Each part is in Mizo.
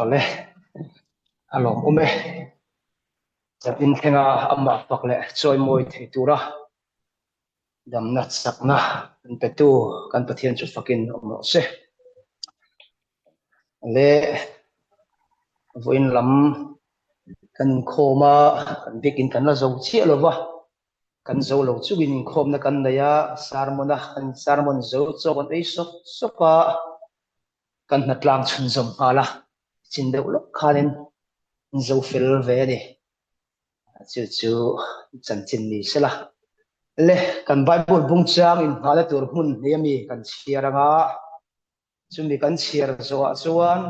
Awle, a lawmawm e. Zan thlenga amah fak leh chawimawi thei tura damna chakna min petu kan Pathian chu fakin awm rawh se. Le vawiin lam kan inkhawm a, kan biakin kan la zo chiah lo va, kan zo lo chungin inkhawmna kan nei a, sermon a, kan sermon zo chaw kan ei sawk sawk a, kan hnatlang chhunzawm nghal a, chin deuh lawk khanin an zo fel ve a ni. Chu chu chanchin ni sela. Le, kan Bible bung chang inngahna tur hmun hnih ami kan chhiar anga, chumi kan chhiar zawhah chuan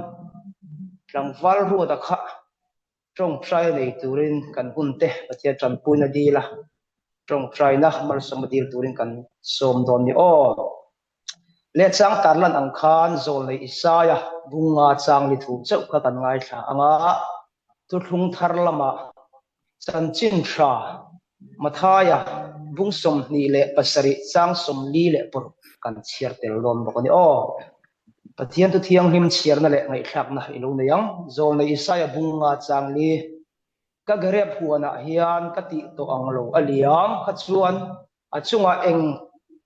tlangval ruata kha Tawngtai nei turin kan hunte Pathian tanpuina dil a, tawngtaina malsawmna dil turin kan sawm dawn ni aw. Lehchang tarlan ang khan Zawlnei Isaia bunga changli thu chauh kha kan ngaithla ang a, thuthlung thar lamah chanchin tha Mathaia bung 27 chang 46 kan chhiar tel dawn bawk a ni aw. Pathian thu thianghlim chhiarna leh ngaihthlakna i lo nei ang. Zawlnei Isaia bunga chang li ka Gareb huanah hian ka tih tawh ang lo a liam kha chuan a chungah eng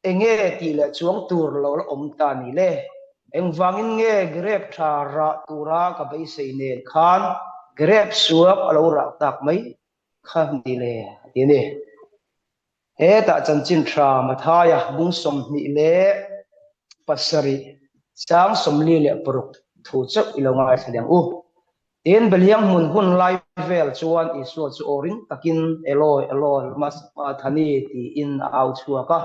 enge tih leh chuang tur lo la awm ta ni le? Engvangin nge Gareb tha rah tura ka beisei nen khan Gareb suak a lo rah tak mai kha ni le a ti a ni. Hetah chanchin tha Mathaia bung 27 chang 46 thu chauh i lo ngaithla leh ang u. Tin, Beliang hmun hun lai vel chuan Isua chu aw ring takin, Eloi, Eloi, lama sabachthani? tiin a au chhuak a.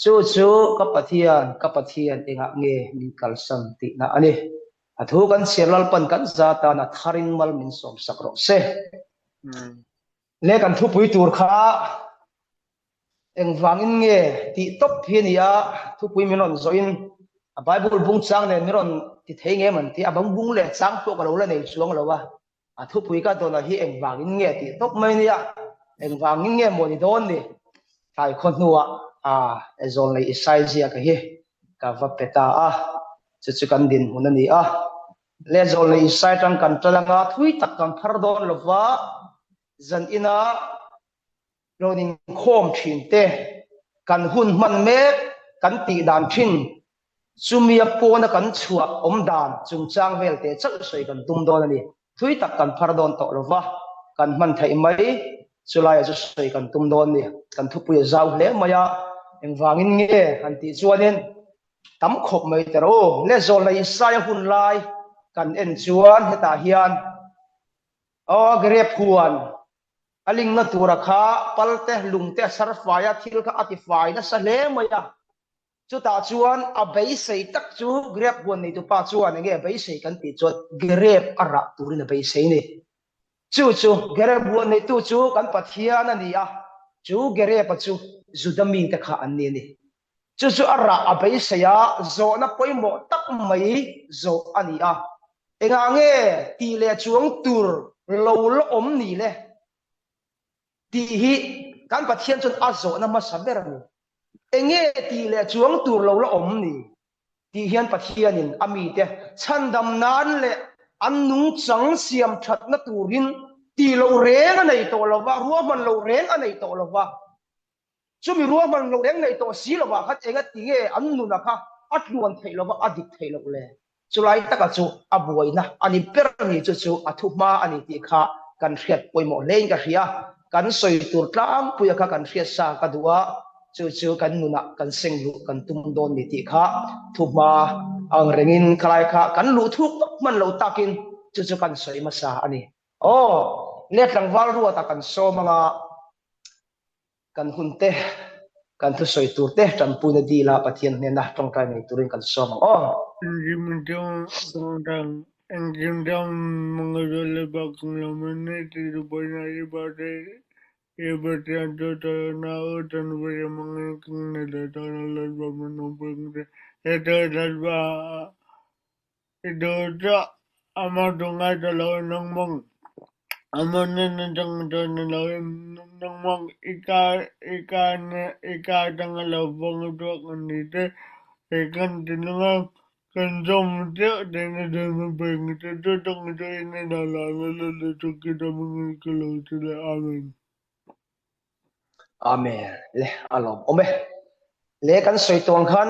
Chu chu, Ka Pathian, ka Pathian, engah nge min kalsan? tihna a ni. A thu kan chhiar Lalpan kan za tan a tharin mal min sawmsak rawh se. Le kan thupui tur kha engvangin nge tih tawp hi a ni a, thupui min rawn zawhin a Bible bung chang nen min rawn ti thei nge man tih a bang bung leh chang pawh ka lo la nei chuang lo a, a thupui ka dawn ah hi engvangin nge tih tawp mai a nia, engvangin nge maw ni dawn ni tlai khaw hnuah a Zawlnei Isai ziaka hi ka va pe ta a, chu chu kan dinhmun a ni a. Le Zawlnei Isai tang kan ṭal anga thui tak kan phar dawn lova zan ina rawn inkhawm thin te kan hun hman mek kan tih dan thin chumia pawna kan chhuah awm dan chungchang vel te chauh sawi kan tum dawn a ni. Thui tak kan phar dawn tawh lova kan hman theih mai chulaiah chu sawi kan tum dawn a ni. Kan thupui a zau hle mai a, engvangin nge han tih chuanin tam khawp mai ta rawh u. Le Zawlnei Isaia hun lai kan en chuan hetah hian aw grep huan a lingna tura kha pal te lung te a sar fai a, thil kha a ti fai nasa hle mai a. Chutah chuan a beisei tak chu grep huan neitupa chuan enge a beisei kan tih chuan grep a rah turin a beisei a ni. Chu chu grep huan neitu chu kan Pathian a ni a, chu grep-a chu Juda mite kha an ni a ni. Chu chu a rah a beisei a, zawhna pawimawh tak mai zawh a ni a. Engah nge tih leh chuang tur lo la awm ni le? Tih hi kan Pathian chuan a zawhna hmasa ber a ni. Enge tih leh chuang tur lo la awm ni? Tih hian Pathianin a mite chhandam nan leh an nungchang siam thatna turin tih loh reng a nei tawh lo va, ruahman loh reng a nei tawh lo va. Chumi ruahman loh reng nei tawh si lovah khan enga ti nge an nuna kha a tluan theih lova a dik theih loh le? Chulai taka chu a buaina a ni ber a ni, chu chu a thuhma a ni tih kha kan hriat pawimawh hlein ka hria. Kan sawi tur tlangpuia kha kan hriat sa ka duh a, chu chu kan nunah kan seng luh kan tum dawn ni tih kha thuhma ang rengin khalai kha kan luh thuk vak hman lo takin chu chu kan sawi hmasa a ni. Aw, le tlangval ruata kan sawm anga. Kan hun te, kan thusawi tur te tanpuina dila Pathian hnena tawngtai nei turin kan sawm ang aw. Kan zawm chiah theihna tur min pe ang che, chu tawng chu i hnenah lah na la lutuk ki ta hmingin ka lo ti leh. Amen. Amen. Le a lawm awm e. Le kan sawi tawng khan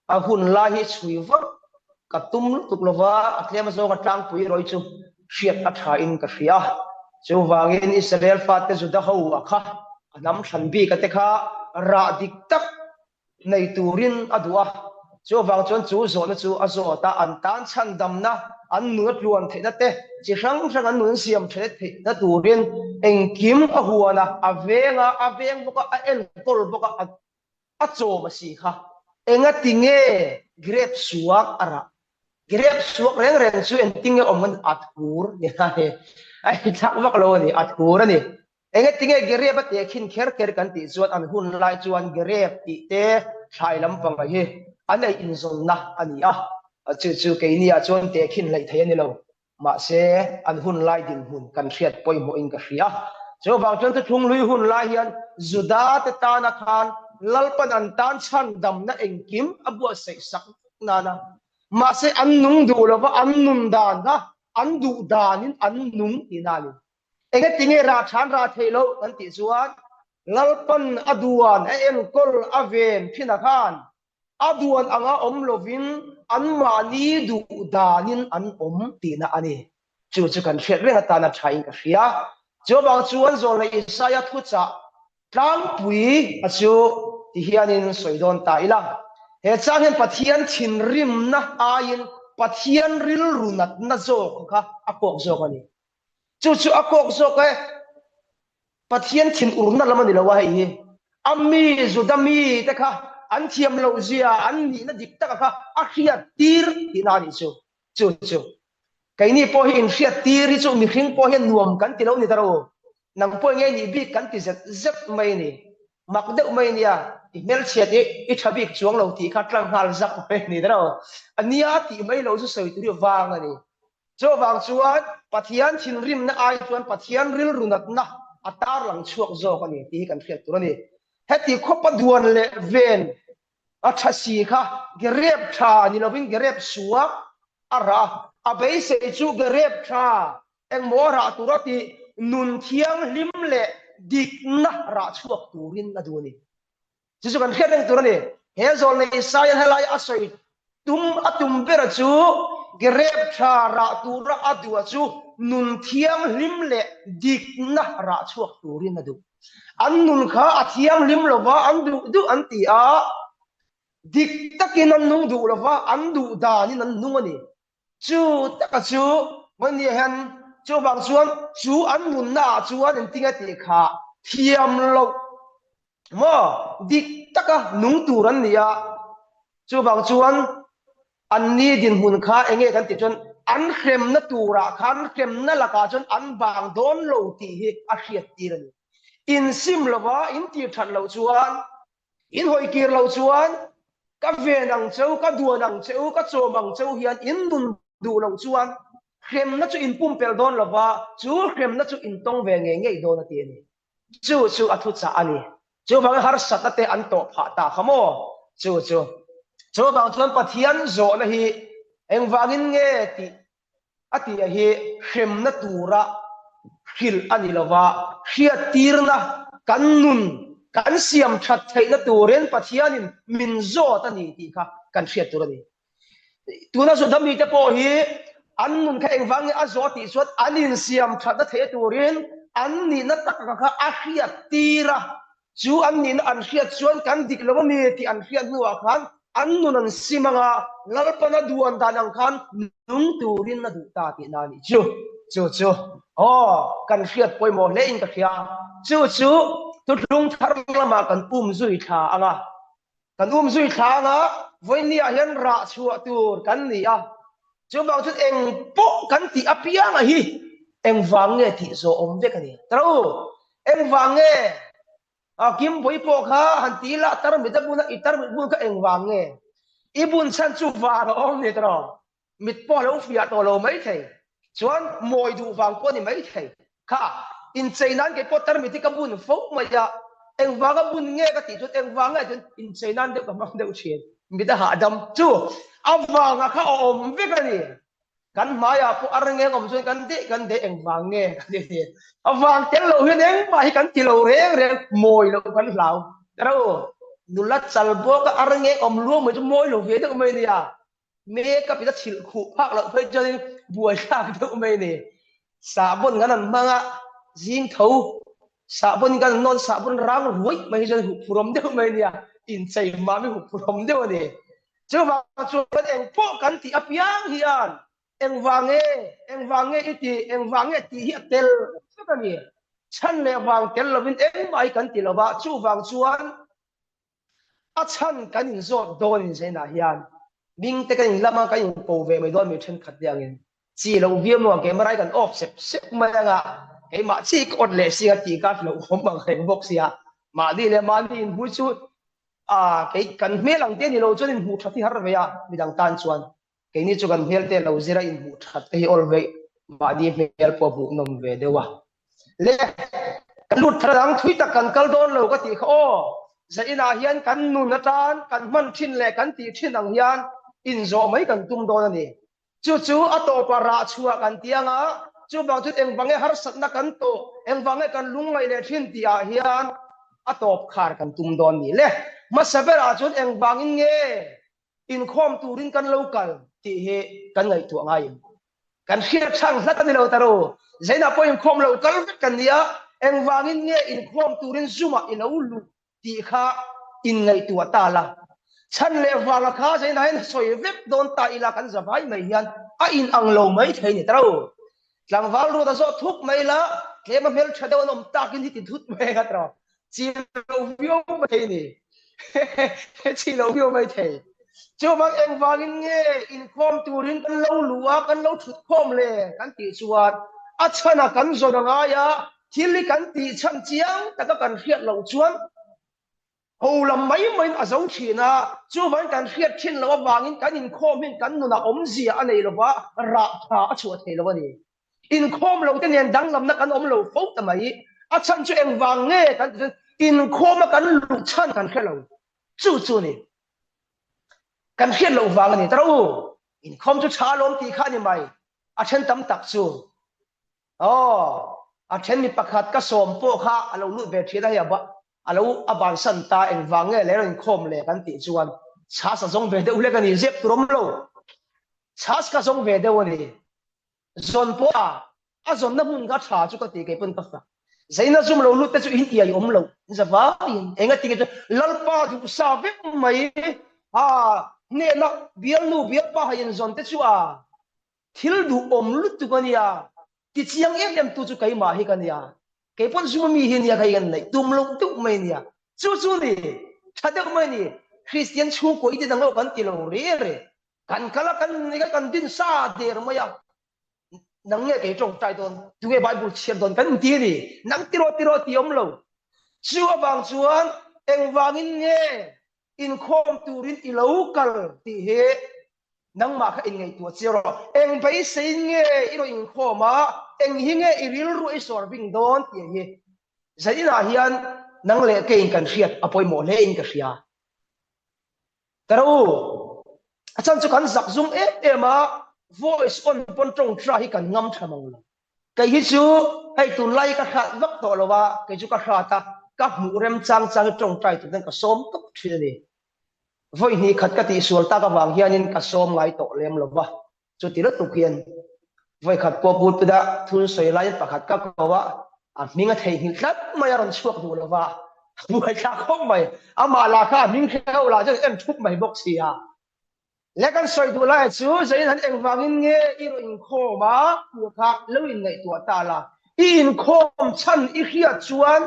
a hun lai hi chhui vak ka tum lutuk lova a tlem azawng a tlangpui rawih chu hriat a tha in ka hria. Chuvangin Israel fate Juda ho a kha a hnam thlan bik a te kha rah dik tak nei turin a duh a, chuvang chuan chu zawhna chu a zawt a, an tan chhandamna, an nun a tluan theihna te, chi hrang hrang an nun siam theih theihna turin engkim a huan a, a veng a, a veng bawk a, a enkawl bawk a, a chawm a si kha. Engati nge grape suak a rah? Grape suak reng reng chu engtinge awm a ni? A thur ni a ni. A inthlak vak lo a ni, a thur a ni. Engetinge Gerep a tehkhin kher kher kan tih chuan an hun lai chuan Gerep tih te thlai lampanga hi an ei inzawnna a ni a, chu chu keini ah chuan tehkhin hleih thei a ni lo. Mahse, an hun lai dinhmun kan hriat pawimawhin ka hria. Chuvang chuan thuthlung hlui hun lai hian Juda te tana khan Lalpan an tan chhandamna engkim a buatsaih sak vek nana. Mahse, an nung duh lova an nun dan kha an duh danin an nung tihna a ni. Engatinge rah than rah theih loh kan tih chuan Lalpan a duan a enkawl a ven thin a khan a duan anga awm lovin anmahni duh danin an awm tihna a ni. Chu chu kan hriat reng atana thain ka hria. Chuvang chuan Zawlnei Isaia thuchah tlangpui a chu ti hianin sawi dawn ta ila. He chang hian Pathian thinrimna aiin Pathian rilru natna zawk kha a kawk zawk a ni. Chu chu a kawk zawk e. Pathian thin urna lam a ni lo a hei hi. A mi Juda mi te kha an thiam loh zia an nihna dik taka kha a hriat tir tihna a nih chu. Chu chu. Keini pawh hi inhriat tir hi chu mihring pawh hian nuam kan ti lo ni ta ro. Nang pawh nge nih bik kan ti zet zet mai a ni. Mak deuh mai a nia. I hmelchhiat hi i tha bik chuang lo tih kha tlang nghal zak mai a ni ta ro. A nia tih mai lo chu sawi tur hi vang a ni. Chuvang chuan Pathian thinrimna ai chuan Pathian rilru natna a tarlang chhuak zawk a ni tih hi kan hriat tur a ni. Heti khawpa duan leh ven a tha si kha gerep tha ni lovin gerep suak a rah a, a beisei chu gerep tha engmaw a rah tur a tih nun thianghlim leh dikna rah chhuak turin a duh a ni. Chu chu kan hriat reng tur a ni. He zawlnei Isaiah helai a sawi tum a tum bera chu Gerep tha rah tura a duh a chu nun thianghlim leh dikna rah chhuak turin a duh. An nun kha a thianghlim lova an duh duh an ti a, dik takin an nung duh lova an duh danin an nung a ni. Chu taka chu Mawnia hian chuvang chuan chu an nunna ah chuan engtinge tih kha thiam loh maw dik taka nung tur an ni a, chuvang chuan an ni dinhmun kha enge kan tih chuan an hremna turah khan hremna lakah chuan an bang dawn lo tih hi a hriat tir a ni. Insim lova in tir that loh chuan In hawi kir loh chuan ka ven ang che u, ka duan ang che u, ka chawm ang che u hian in nun duh loh chuan hremna chu in pumpelh dawn lo va, chu hremna chu in tawng ve ngei ngei dawn a ti a ni. Chu chu a thuchah a ni. Chuvangin harsatna te an tawh phah ta kha maw? Chu chu. Chuvang chuan Pathian zawhna hi engvangin nge tih A tih hi hremna tura hrilh a ni lova, hriattirna kan nun kan siam that theihna turin Pathianin min zawt a ni tih kha kan hriat tur a ni. Tuna Juda mite pawh hi an nun kha engvang nge a zawh tih chuan an insiam thatna theihna turin an nihna tak kha a hriattir a, Chu an nihna an hriat chuan kan dik lo a mi tih an hriat hnuah khan an nun an sim ang a, Lalpana duan dan ang khan nung turin a duh ta tihna a nih chu. Chu chu aw kan hriat pawimawh hle in ka hria. Chu chu thuthlung thar lamah kan um zui thla ang a. Kan um zui thla ang a, vawinia hian rah chhuah tur kan ni a. Chuvang chuan eng pawh kan tih apianga hi engvang nge tih zawh awm vek a ni. Tara u, engvang nge? A Kimbawi pawh kha han ti ila tarmit a bun a, i tarmit bun kha engvang nge? I bun chhan chu var a awm ni tara. Mit pawh a lo fiah tawh lo maithei. Chuan mawi duh vang pawh a ni maithei. Kha inchei nan kei pawh tarmit hi ka bun fo mai a, engvanga bun nge ka tih chuan engvang nge chuan inchei nan deuh ka hmang deuh thin. Mit a hahdam chu. A vanga kha a awm vek a ni. Kan hmaiah pawh a rengeng awm chuan kan deh kan deh engvang nge kan ti thin. A vang tel lo hian engmah hi kan ti lo reng reng, mawi loh kan hlau. Ro, nula chal bawka a rengeng awm luang mai chu mawi lo ve deuh mai nia. Makeup in a chhilh khuh phak loh phei chuanin buaithlak deuh mai a ni. Sahbawn kan han hmang a, zing tho sahbawn kan han nawn sahbawn rang ruai mai hi chuan huphurhawm deuh mai a nia, inchei mam hi huphurhawm deuh a ni. Chuvang chuan engpawh kan tih apiang hian engvang nge, engvang nge i tih, engvang nge tih hi a tel vek a ni. Chhan leh vang tel lovin engmah hi kan ti lo va, chuvang chuan A chhan kan inzawt dawn in zainah hian ming te kan inlam a, kan inko ve mai dawn mi thenkhat te angin chi lo viau maw camera hi kan off sep sep mai anga keimah chi ka awt leh si a tih kha hlauhawm ang reng bawk sia mahni leh mahni inhmui chu a kei kan hmel ang te ni lo chuan inhmuh that hi har ve a midang tan chuan Keini chu kan hmel te lo zira inhmuh that te hi awl veih mahni hmel pawh hmuh nawm ve deuh a. Le, kan lut thar dang thui tak kan kal dawn lo ka tih kha aw. Zainah hian kan nun atan kan hman thin leh kan tih thin ang hian inzawh mai kan tum dawn a ni. Chu chu a tawpah rah chhuah kan ti anga, chuvang chuan engvange harsatna kan tawh, engvange kan lungngaih leh thin tih ah hian a tawp khar kan tum dawn ni. Le, hmasa berah chuan engvangin nge Inkhawm turin kan lo kal tih hi kan ngaihtuah ngai em? Kan hriat chang hlat a ni lo ta ro. Zainah pawh inkhawm lo kal vek kan ni a, engvangin nge inkhawm turin Zoom-ah i lo luh tih kha inngaihtuah ta la. Chhan leh vanga kha Zainah hian sawi vek dawn ta ila kan za vai mai hian a inang lo mai thei ni ta ro. Tlangval ruat a zawh thuk mai la, tlema hmeltha deuh an awm takin hi ti thut mai a ta ro. Chi lo viau mai thei ni. Chi lo viau mai thei. Chuvang engvangin nge inkhawm turin kan lo luh a, kan lo thut khawm le kan tih chuan a chhan a kan zawn a ngai a, thil hi kan tih chhan chiang taka kan hriat loh chuan ho lam mai maiin a zo thin a, chuvangin kan hriat thin loh avangin kan inkhawm hin kan nunah awmzia a nei lova, rah tha a chhuah thei lo a ni. Inkhawm lo te nen danglamna kan awm lo fo ta mai. A chhan chu engvang nge kan tih chuan inkhawma kan luh chhan kan hre lo. Chu chu ni. Kan hriat loh vang a ni. Tara u, inkhawm chu tha alawm tih kha a ni mai. A then tam tak chu. Aw, a then mi pakhat ka sawm pawh kha a lo lut ve thin a hei a lo a bansan ta engvang nge leh inkhawm leh kan tih chuan chhas a zawng ve deuh hlek a ni. Zep tur awm lo. Chhas kha zawng ve deuh a ni. Zawn pawh a, a zawnna hmun kha tha chu ka ti kei pawn ka fak. Zaina zum lo lut te chu in iai awm lo, in za vaiin eng a ti nge chu Lalpa duhsa vek mai ha hnehna bialnu bialpa ha in zawn te chu a thil duh awm lutuk a nia, ti chiang em em tu chu keimah hi ka nia, kei pawn zum ami hi nia kei kan neih tum loh deuh mai nia, chu chu ni tha deuh mai ni, Kristian chhungkaw i ti dang lo kan ti lo reng reng. Kan kal a, kan nih a, kan din sa der mai a. Nang nge kei tawngtai dawn, tunge Bible chhiar dawn kan inti a ni. Nang tiraw tiraw tih awm lo. Chu avang chuan engvangin nge inkhawm turin i lo kal tih hi nangmah kha inngaihtuah chiang rawh. Eng beiseiin nge i rawn inkhawm a, eng hi nge i rilru i sawr bing dawn tih hi zaninah hian nang leh keiin kan hriat a pawimawh hle in ka hria. Ka ro u, a chhan chu kan zak zum em em a, voice on pawn tawngtra hi kan ngam tha mang lo. Kei hi chu hei tunlai hi ka hrat vak tawh lo a, kei chu ka hrat a, ka hmuh rem chang chang hi tawngtai tur ten ka sawm tawp thin a ni. Vawi hnih khat ka tihsual tak avang hianin ka sawm ngai tawh lem lo va. Chuti lutuk hian vawikhat pawh pulpit-a thil sawi laiin pakhat ka ko a, a hming a theihnghilh tlat mai a rawn chhuak duh lo va, a buaithlak khawp mai. Amah lah kha a hming hre ho lah chuan en thup mai bawk si a. Le kan sawi duh lai chu Zain han engvangin nge i rawn inkhawm a tih kha lo inngaihtuah ta la. I inkhawm chhan i hriat chuan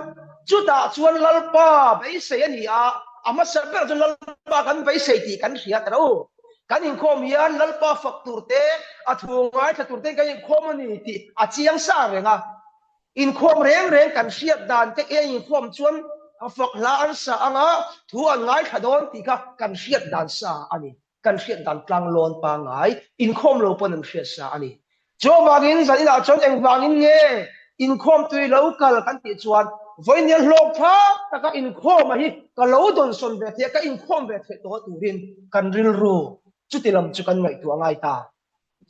chutah chuan Lalpa beisei a ni a, a hmasa ber chuan Lalpa kan beisei tih kan hria ta lo. Kan inkhawm hian Lalpa fak tur te, a thu ngaithla tur tein kan inkhawm a ni tih a chiang sa reng a. Inkhawm reng reng kan hriat dan te eng inkhawm chuan fak hla an sa anga thu an ngaithla dawn tih kha kan hriat dan sa a ni. Kan hriat dan tlanglawn pangngai inkhawm lo pawn an hriat sa a ni. Chuvangin zan inah chuan engvangin nge inkhawm tui lo kal kan tih chuan vawinia hlawk thlak taka inkhawma hi ka lo dawnsawn ve theih a, ka inkhawm ve theih tawh turin kan rilru. Chuti lam chu kan ngaihtuah ngai ta.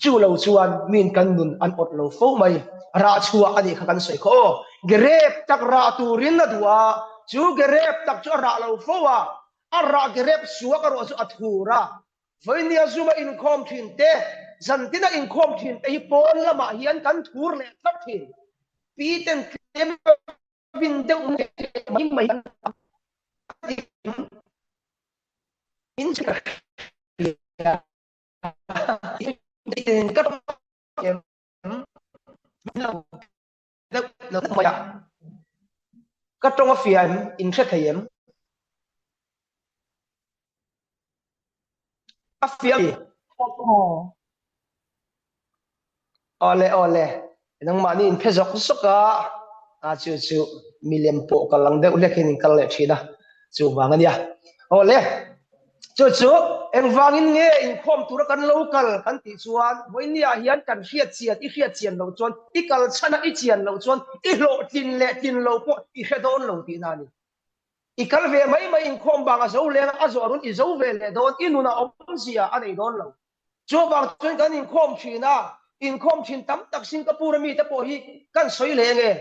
Chu lo chuan miin kan nun an awt lo fo mai. Rah chhuah a nih kha kan sawi kha aw. Gerep tak rah turin a duh a, chu gerep tak chu a rah lo fo a, a rah gerep suak erawh chu a thur a. Vawinia zuma inkhawm thin te, zantina inkhawm thin te hi pawn lamah hian kan thur leh tlat thin. Pi ten tlem vin deuh mai mai an in ka hria ka em lo deuh lo mai a ka tawng a fia em in hre thei em a fia mi Awle awle nangmahni in phe zawk zawk a a chu chu milem pawh kal ang deuh hlek hian in kal leh thin a chuvang ania awle chu chu engvangin nge inkhawm tura kan lo kal kan tih chuan vawinia hian kan hriat chian i hriat chian loh chuan i kal chhan a i chian loh chuan i hlawhtlin leh tlin lo pawh i hre dawn lo tihna a ni. I kal ve mai mai inkhawm bang a zo leng a, a zawh run i zo ve leh dawn, i nun a awmzia a nei dawn lo. Chuvang chuan kan inkhawm thin a, inkhawm thin tam tak Singapore a mite pawh hi kan sawi leh nge?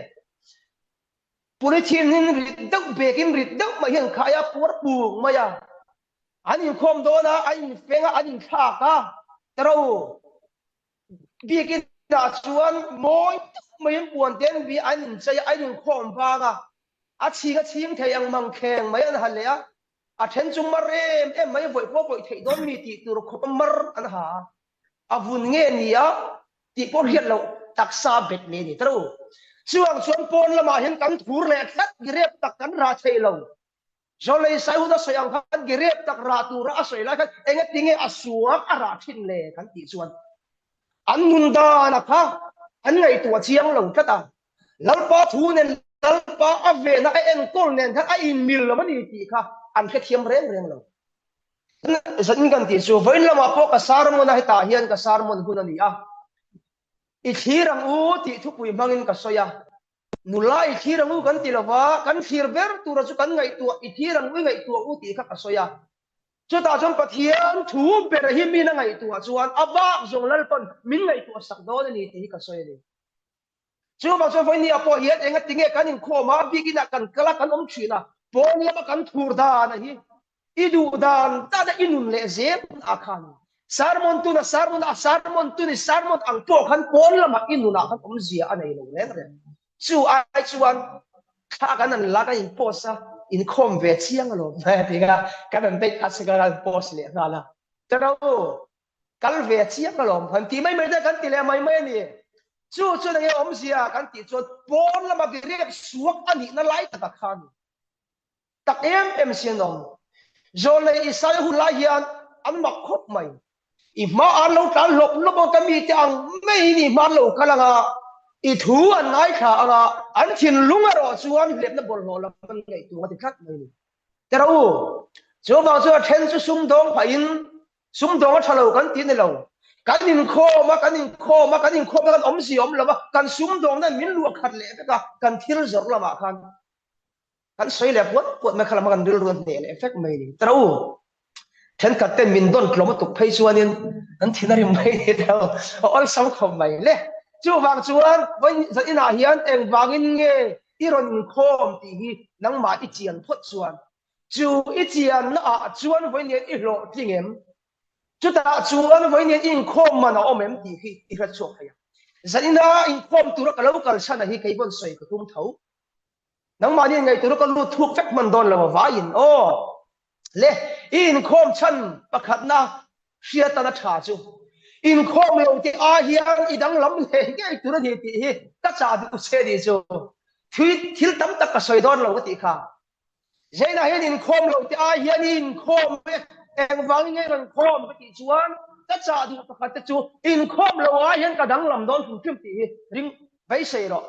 Polythene-in rit deuh, bag-in rit deuh mai hian khai a, puar pung mai a. An inkhawm dawn a, an infeng a, an inthlak a, tero biakin ah chuan mawi tak maiin puan te an bih a, an inchei a, an inkhawm vang a, a chhing a chhing thei ang mang kheng mai an ha leh a, a then chu mar em em mai vawih pawh vawih theih dawn mi tih tur khawp a mar an ha a, a vun nge ni a tih pawh hriat loh taksa bet leh a ni ta ro. Chuang chuan pawn lamah hian kan thur leh tlat girep tak kan rah thei lo. Zawlei sai hun a sawi ang khan girep tak rah tura a sawi lai khan engatinge a suak a rah thin le kan tih chuan an nun dan a kha an ngaihtuah chiang lo tlat a. Lalpa thu nen Lalpa a vena a enkawl nen khan a inmil lo a ni tih kha an hrethiam reng reng lo. Zanin kan tih chu vawiin lamah pawh ka sermon a hetah hian ka sermon hun a ni a. I thlir ang u tih thupui hmangin ka sawi a. Nula i thlir ang u kan ti lova, kan thlir ber tura chu kan ngaihtuah i thlir ang u i ngaihtuah u tih kha ka sawi a. Chutah chuan Pathian thu ber hi min a ngaihtuah chuan a bak zawng Lalpan min ngaihtuah sak dawn a ni tih hi ka sawi a ni. Chuvang chuan vawinia pawh hian engati nge kan inkhawm a, biak inah kan kal a, kan awm thin a, pawn lama kan thur dan a hi i duh dan dan a i nun leh zel ah khan sermon tuna sermon a sermon tuni sermon ang pawh khan pawn lama i nunah khan awmzia a nei lo reng reng. Chu ai chuan thla kan an la kan in post a, inkhawm ve chiang alawm ti kha kan an beih kha kan post leh nghal a. Taro Kal ve a chiang alawm han tih mai mai te kan ti leh mai mai a ni. Chu chuan enge awmzia kan tih chuan pawn lama riak suak a nihna lai takah khan tak em em si an awm. Zawlnei Isaia hun lai hian an mak khawp mai. I hma an lo tlan hlawp hlawp ang ka mite ang maiin i hma an lo kal ang a, i thu an ngaithla ang a, an thinlung erawh chuan hlepna bawlhhlawh lam an ngaihtuah a ti tlat mai a ni. Teh rawh u, chuvang chuan a then chu sumdawng phahin Sumdawng a tha lo kan ti ni lo. Kan inkhawm a, kan inkhawm a, kan inkhawm a, kan awmzia awm lo a, kan sumdawng nan min luah khat leh vek a, kan thil zawrh lamah khan kan sawi leh puat puat mai kha lama kan rilru a hneh leh vek mai ni. Tara u, thenkhat ten min dawn tlawm a tuk phei chuanin an thin a rim mai ni teh u, a awlsam khawp mai le. Chuvang chuan vawiin inah hian engvangin nge i rawn inkhawm tih hi nangmah i chian phawt chuan Chu i chianna ah chuan vawiin i hlawhtling em? Chutah chuan vawiin i inkhawm man a awm em tih khi i hre chhuak thei ang. Zanina inkhawm tura ka lo kal chhan a hi kei pawn sawi ka tum tho. Nangmahni in ngaihtuah ka lut thuk vek hman dawn lo a vaiin aw. Le, i inkhawm chhan pakhatna hriatan a tha chu. Inkhawm lo tih ai hian i danglam leh ngei tur a ni tih hi ka chah duh che ni chu. Thil tam tak ka sawi dawn lo ka tih kha. Zainah hian inkhawm lo te ai hian i inkhawm e, engvangin nge rawn khawm ka tih chuan ka chah duh pakhat te chu inkhawm lo ai hian ka danglam dawn hrim hrim tih hi ring beisei rawh.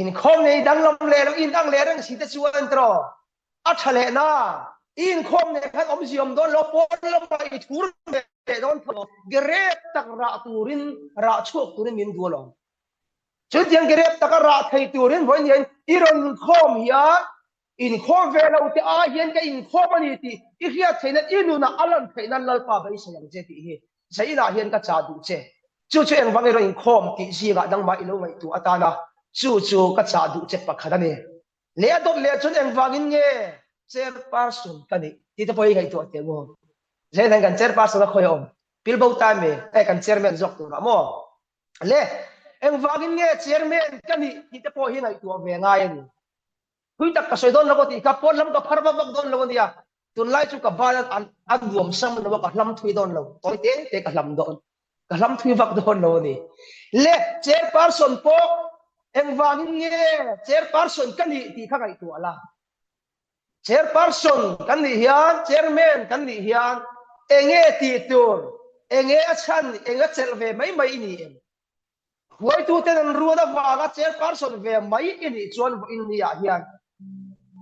Inkhawm nei danglam leh lo in ang leh reng si te chuan tiraw a tha leh na i inkhawm nei khan awmzia awm dawn lo pawn lamah i thur ve leh dawn tho gerep tak rah turin rah chhuak turin min duh alawm. Chutiang ki rep taka rah thei turin vawiin hian i rawn khawm hian Inkhawm ve lo te ai hian ka inkhawm a ni tih i hriat theih nan, i nunah a lan theih nan Lalpa beisei ang che tih hi Zainah hian ka chah duh che. Chu chu engvang erawh inkhawm tih zingah nangmah i lo ngaihtuah atana chu chu ka chah duh che pakhat a ni. Leh a dawt leh chuan engvangin nge chairperson ka nih tih te pawh i ngaihtuah teh maw? Zainah hian kan chairperson a khawi a awm? Pilbo ta em? Hei kan chairman zawk turah maw? Le engvangin nge chairman ka nih tih te pawh hi ngaihtuah ve ngai a ni. Thui tak ka sawi dawn lo a tih kha pawn lam ka phar vak vak dawn lo a nia. Tunlai chu ka ban a nuam sam lo a ka hlam thui dawn lo. Tawi te te ka hlam dawn. Ka hlam thui vak dawn lo a ni. Le chairperson pawh engvangin nge chairperson ka nih tih kha ngaihtuah la. Chairperson kan nih hian chairman kan nih hian enge tih tur enge a chhan eng a chelh ve mai mai i ni em? Hruaituten an ruat avanga chairperson ve mai i nih chuan vawiin ni ah hian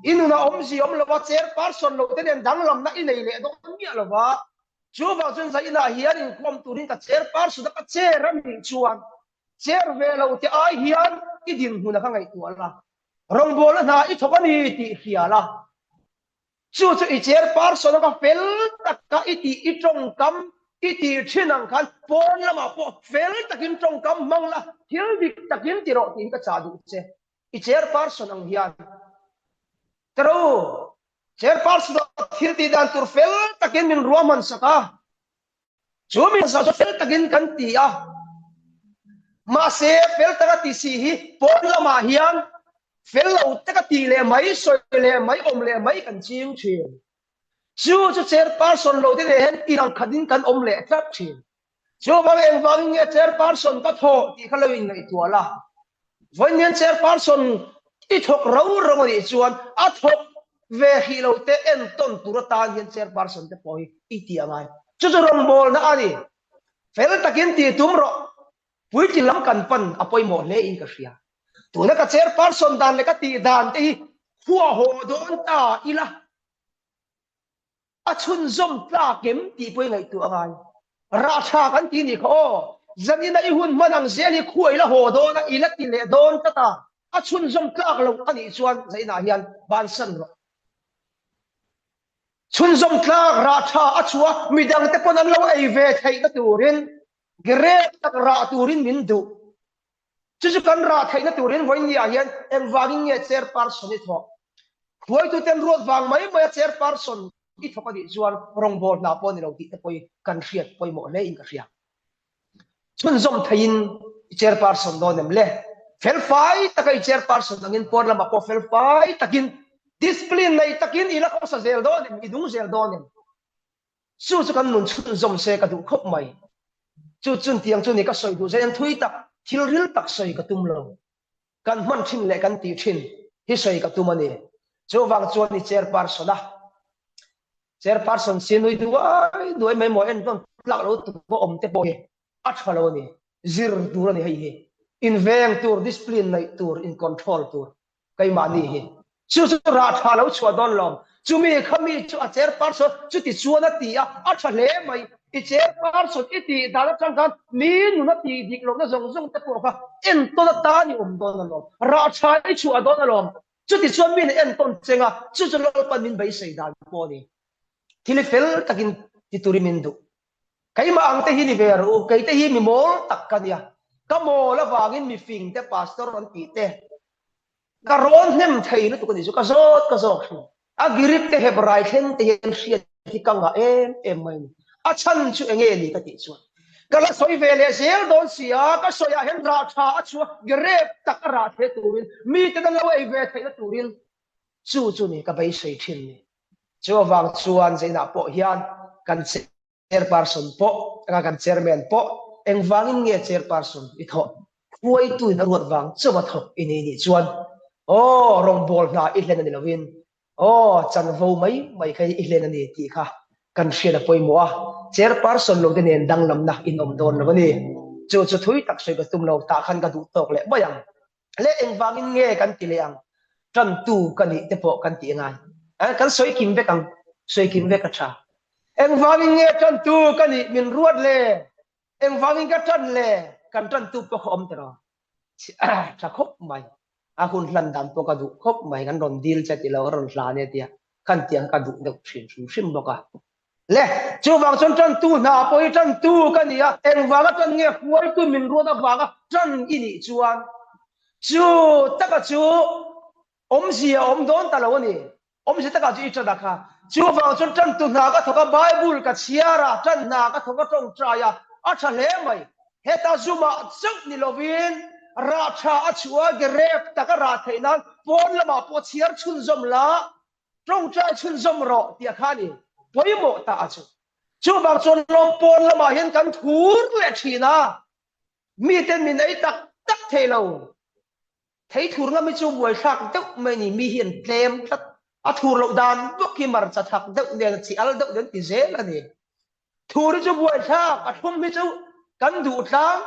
i nunah awmzia awm lova chairperson lo te nen danglamna i nei leh dawn miah lova, chuvang chuan zainah hian inkhawm turin ka chairperson a ka chair a nih chuan chair ve lo te ai hian i dinhmun a ka ngaihtuah la, rawngbawlna hna i thawk a ni tih hria la. Chu chu i chairperson a ka fel taka i tih i tawngkam i tih thin ang khan pawn lamah pawh fel takin tawngkam hmang la, thil dik takin ti rawh tiin ka chah duh che. I chairperson ang hian ka ro chairperson ah thil tih dan tur fel takin min ruahman sak a. Chu mi hmasa chu fel takin kan ti a, mahse fel taka ti si hi pawn lamah hian fel lo taka tih leh mai, sawi leh mai, awm leh mai kan ching thin. Chu chu chairperson lo te nen hian inang khatin kan awm leh tlat thin. Chuvang engvangin nge chairperson ka thawh tih kha lo inngaihtuah la. Vawiin hian chairperson i thawk ro ro a nih chuan a thawk ve hrih lo te entawn tur atan hian chairperson te pawh hi i tih a ngai. Chu chu rawngbawlna a ni. Fel takin tih tum rawh. Puitling lam kan pan a pawimawh hle in ka hria. Tuna ka chairperson dan leh ka tih dan te hi khua haw dawn ta ila. A chhunzawm tlak em tih pawh i ngaihtuah a ngai. Rah tha kan ti nih kha aw. Zanina i hun hman ang zel hi khua i la haw dawn a, i la ti leh dawn tlat a. A chhunzawm tlak loh a nih chuan zainah hian bansan rawh. Chhunzawm tlak rah tha a chhuah a, midangte pawn an lo ei ve theihna turin grep tak rah turin min duh. Chu chu kan rah theihna turin vawiin ah hian engvangin nge chairperson i thawk? Hruaituten ruat vang mai maia chairperson i thawk a nih chuan rawngbâwl hna pawh a ni lo tih te pawh hi kan hriat pawimawh hle in ka hria. Chhunzawm theiin i chairperson dawn em le? Felfai taka i chairperson angin pawn lamah pawh felfai takin discipline nei takin i la khawsa zel dawn em? I nung zel dawn em? Chu chu kan nun chhunzawm se ka duh khawp mai. Chu chun tiang chu ni ka sawi duh zen thui tak, thil ril tak sawi ka tum lo. Kan hman thin leh kan tih thin hi sawi ka tum a ni. Chuvang chuan i chairperson a, chairperson si nui duai duai mai maw entawn tlak lo tuk a awm te pawh hi a tha lo a ni. Zir tur a ni hei hi. Inveng tur, discipline neih tur, in control tur. Keimahni hi chu chu rah tha lo chhuah dawn lawm. Chumi kha mi chu a chair person chuti chuan a ti a, a tha hle mai. I chair person i tih dan atang khan mi nun a tih dik lohna zawng zawng te pawh kha entawn atan i awm dawn alawm. Rah tha i chhuah dawn alawm. Chuti chuan mi nen entawn cheng a, chu chu Lalpan min beisei dan pawh a ni. Thil i fel takin ti turin min duh. Keimah ang te hi ni ve rawh u, kei te hi mi mawl tak ka nia. Ka mawl avangin mi fing te pastor an tih te ka rawn hnem thei lutuk a ni chu, ka zawt ka zawk thin. A Girik te Hebrai thleng te hian hriat hi ka ngah em em mai a ni. A chhan chu enge ni ka tih chuan ka la sawi ve leh zel dawn si a, ka sawiah hian rah tha a chhuah grep tak a rah thei turin miten an lo ei ve theihna turin chu chu ni ka beisei thin ni. Chu avang chuan Zainah pawh hian kan chairperson pawh anga kan chairman pawh engvangin nge chairperson i thawh? Hruaituin a ruat vang chauh a thawk i nei nih chuan aw rawngbâwl hna i hlen a ni lovin aw chanvo mai mai kha i hlen a ni tih kha kan hriat a pawimawh a, chairperson lo te nen danglamna in awm dawn lo a ni. Chu chu thui tak sawi ka tum lo, tah khan ka duh tawk leh mai ang. Leh engvangin nge kan ti leh ang? Tantu ka nih te pawh kan ti ngai. Eh, kan sawi kim vek ang. Sawi kim vek a tha. Engvangin nge tantu ka nih min ruat le? Engvangin ka tan le? Kan tantu pawh kha awm tiraw? Tha khawp mai. A hun hlan dan pawh ka duh khawp mai, kan rawn dil che tilo ka rawn hlan e tia khan tiang ka duh deuh thin hrim hrim bawk a. Le, chuvang chuan tantu hna pawh hi tantu ka ni a, engvanga tan nge hruaitu min ruat avanga tan i nih chuan chu taka chu awmzia a awm dawn ta lo a ni. Awmzia takah chu i ṭan a kha. Chuvang chuan ṭantu hna ka thawk a, Bible ka chhiar a, ṭan hna ka thawk a, ṭawngṭai a, a ṭha hle mai. Heta zumah chauh ni lovin rah ṭha a chhuah a, gerep taka rah theih nan pawn lamah pawh chhiar chhunzawm la, ṭawngṭai chhunzawm rawh tih a kha a ni. Pawimawh ta a chu. Chuvang chuan lawm pawn lamah hian kan thur leh ṭhin a, miten min ei tak tak thei lo. Thei thur ngam hi chu buaithlak deuh mai a ni, mi hi an tlem tlat. A thur loh dan bawk hi marcha thak deuh nen a chi al deuh nen ti zel a ni. Thur hi chu buaithlak, a thlum hi chu kan duh tlang.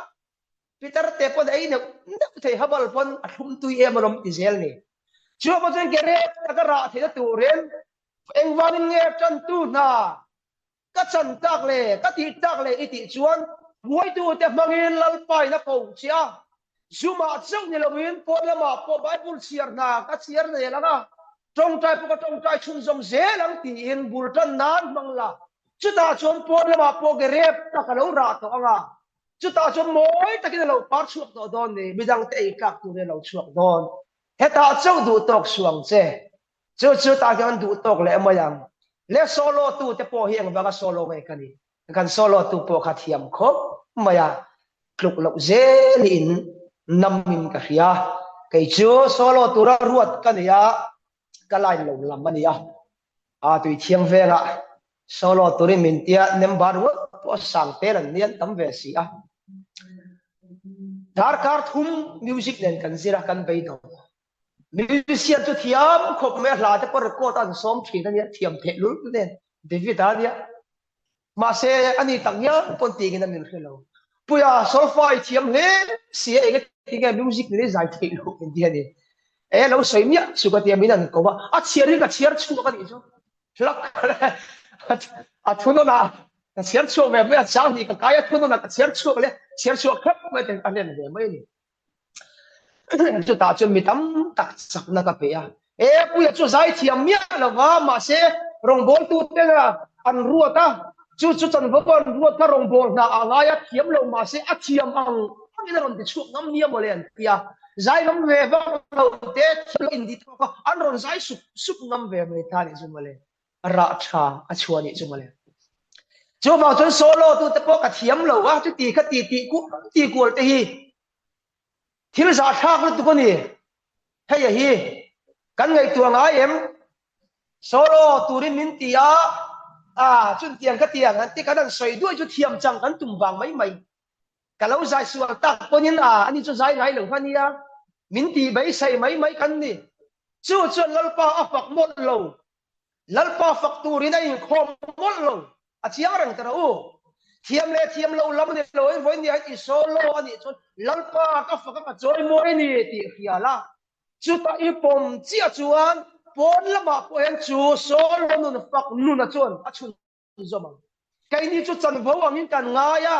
Pitar te pawn ei neuh neuh thei habal pawn a thlum tui em alawm ti zel a ni. Chuvang chuan ke rep taka rah theihna turin engvangin nge tantu hna Ka chan tak le, ka tih tak le i tih chuan hruaitute hmangin Lalpa in a ko che a. Zumah chauh ni loin pawn lamah pawh Bible chhiar hna ka chhiar zel ang a, tawngtai pawh ka tawngtai chhunzawm zel ang tiin bul tan nan hmang la. Chutah chuan pawn lamah pawh ke rep tak a lo rah tawh ang a, chutah chuan mawi takin a lo par chhuak tawh dawn ni, midangte ei tlak turin a lo chhuak dawn. Hetah chauh duh tawk suang che. Chu chu tah hian duh tawk leh mai ang. Le solo tu te pawh hi engvanga solo nge ka nih? Kan solo tu pawh kha thiam khawp mai a, tluk loh zel hi in nam in ka hria. Kei chu solo tura ruat ka nei a, ka line lo lam a ni a. A tui thiang vengah solo turin min tia member ruat pawh sang tel an nia an tam ve si a. Darkar thum music nen kan zir a, kan beidawng. Musician chu thiam khawp mai a, hla te pawh record a an sawm thin a nia, thiam theih lul nen David a nia. Mahse ani tak ngial pawn tingin a min hre lo. Puia solfa i thiam hle si a, enge tinge music nen i zai theih loh min ti a ni. E lo sawi miah chu ka tia min an ko a, a chhiar hi ka chhiar chhuak a nih chu. Hlak a thunawn a ka chhiar chhuak ve mai a, chang hnih ka kai a thunawn a ka chhiar chhuak leh chhiar chhuak khep mai te ka hlen ve mai a ni. Chutah chuan mi tam tak chakna ka pe a. E Puia chu zaithiam miah lo va, mahse rawngbawltu ten an ruat a, chu chu chanvo pawh an ruat kha rawngbâwl hna ah ngai a, thiam lo mahse a thiam ang angin a rawn ti chhuak ngam nia mawle an ti a. Zai ngam ve vak lo te thiam lo in ti tawk a, an rawn zai sup sup ngam ve mai ta nih chu mawle. Rah tha a chhuah nih chu mawle. Chuvang chuan solo tu te pawh ka thiam lo a, chuti kha ti tih kual ti kual te hi thil zahthlak lutuk a ni. Hei a hi kan ngaihtuah ngai em? Solo turin min ti a, a chuntiang ka tiang an ti kan han sawi duai chu thiam chang kan tum vang mai mai. Ka lo zai sual tak pawhin a ani chu zai ngai lo kha nia, min ti beisei mai mai kan ni. Chu chuan Lalpa a fak mawlh lo. Lalpa fak turin a inkhawm mawlh lo. A chiang reng ta rawh u. Thiam leh thiam lo lam a ni lo in vawiin nia i solo a nih chuan Lalpa ka fak a ka chawimawi a ni tih hria la. Chutah i pawm chiah chuan pawn lamah pawh hian chu solo nun fak nuna chuan a chhun zawm ang. Keini chu chanvo angin kan ngai a,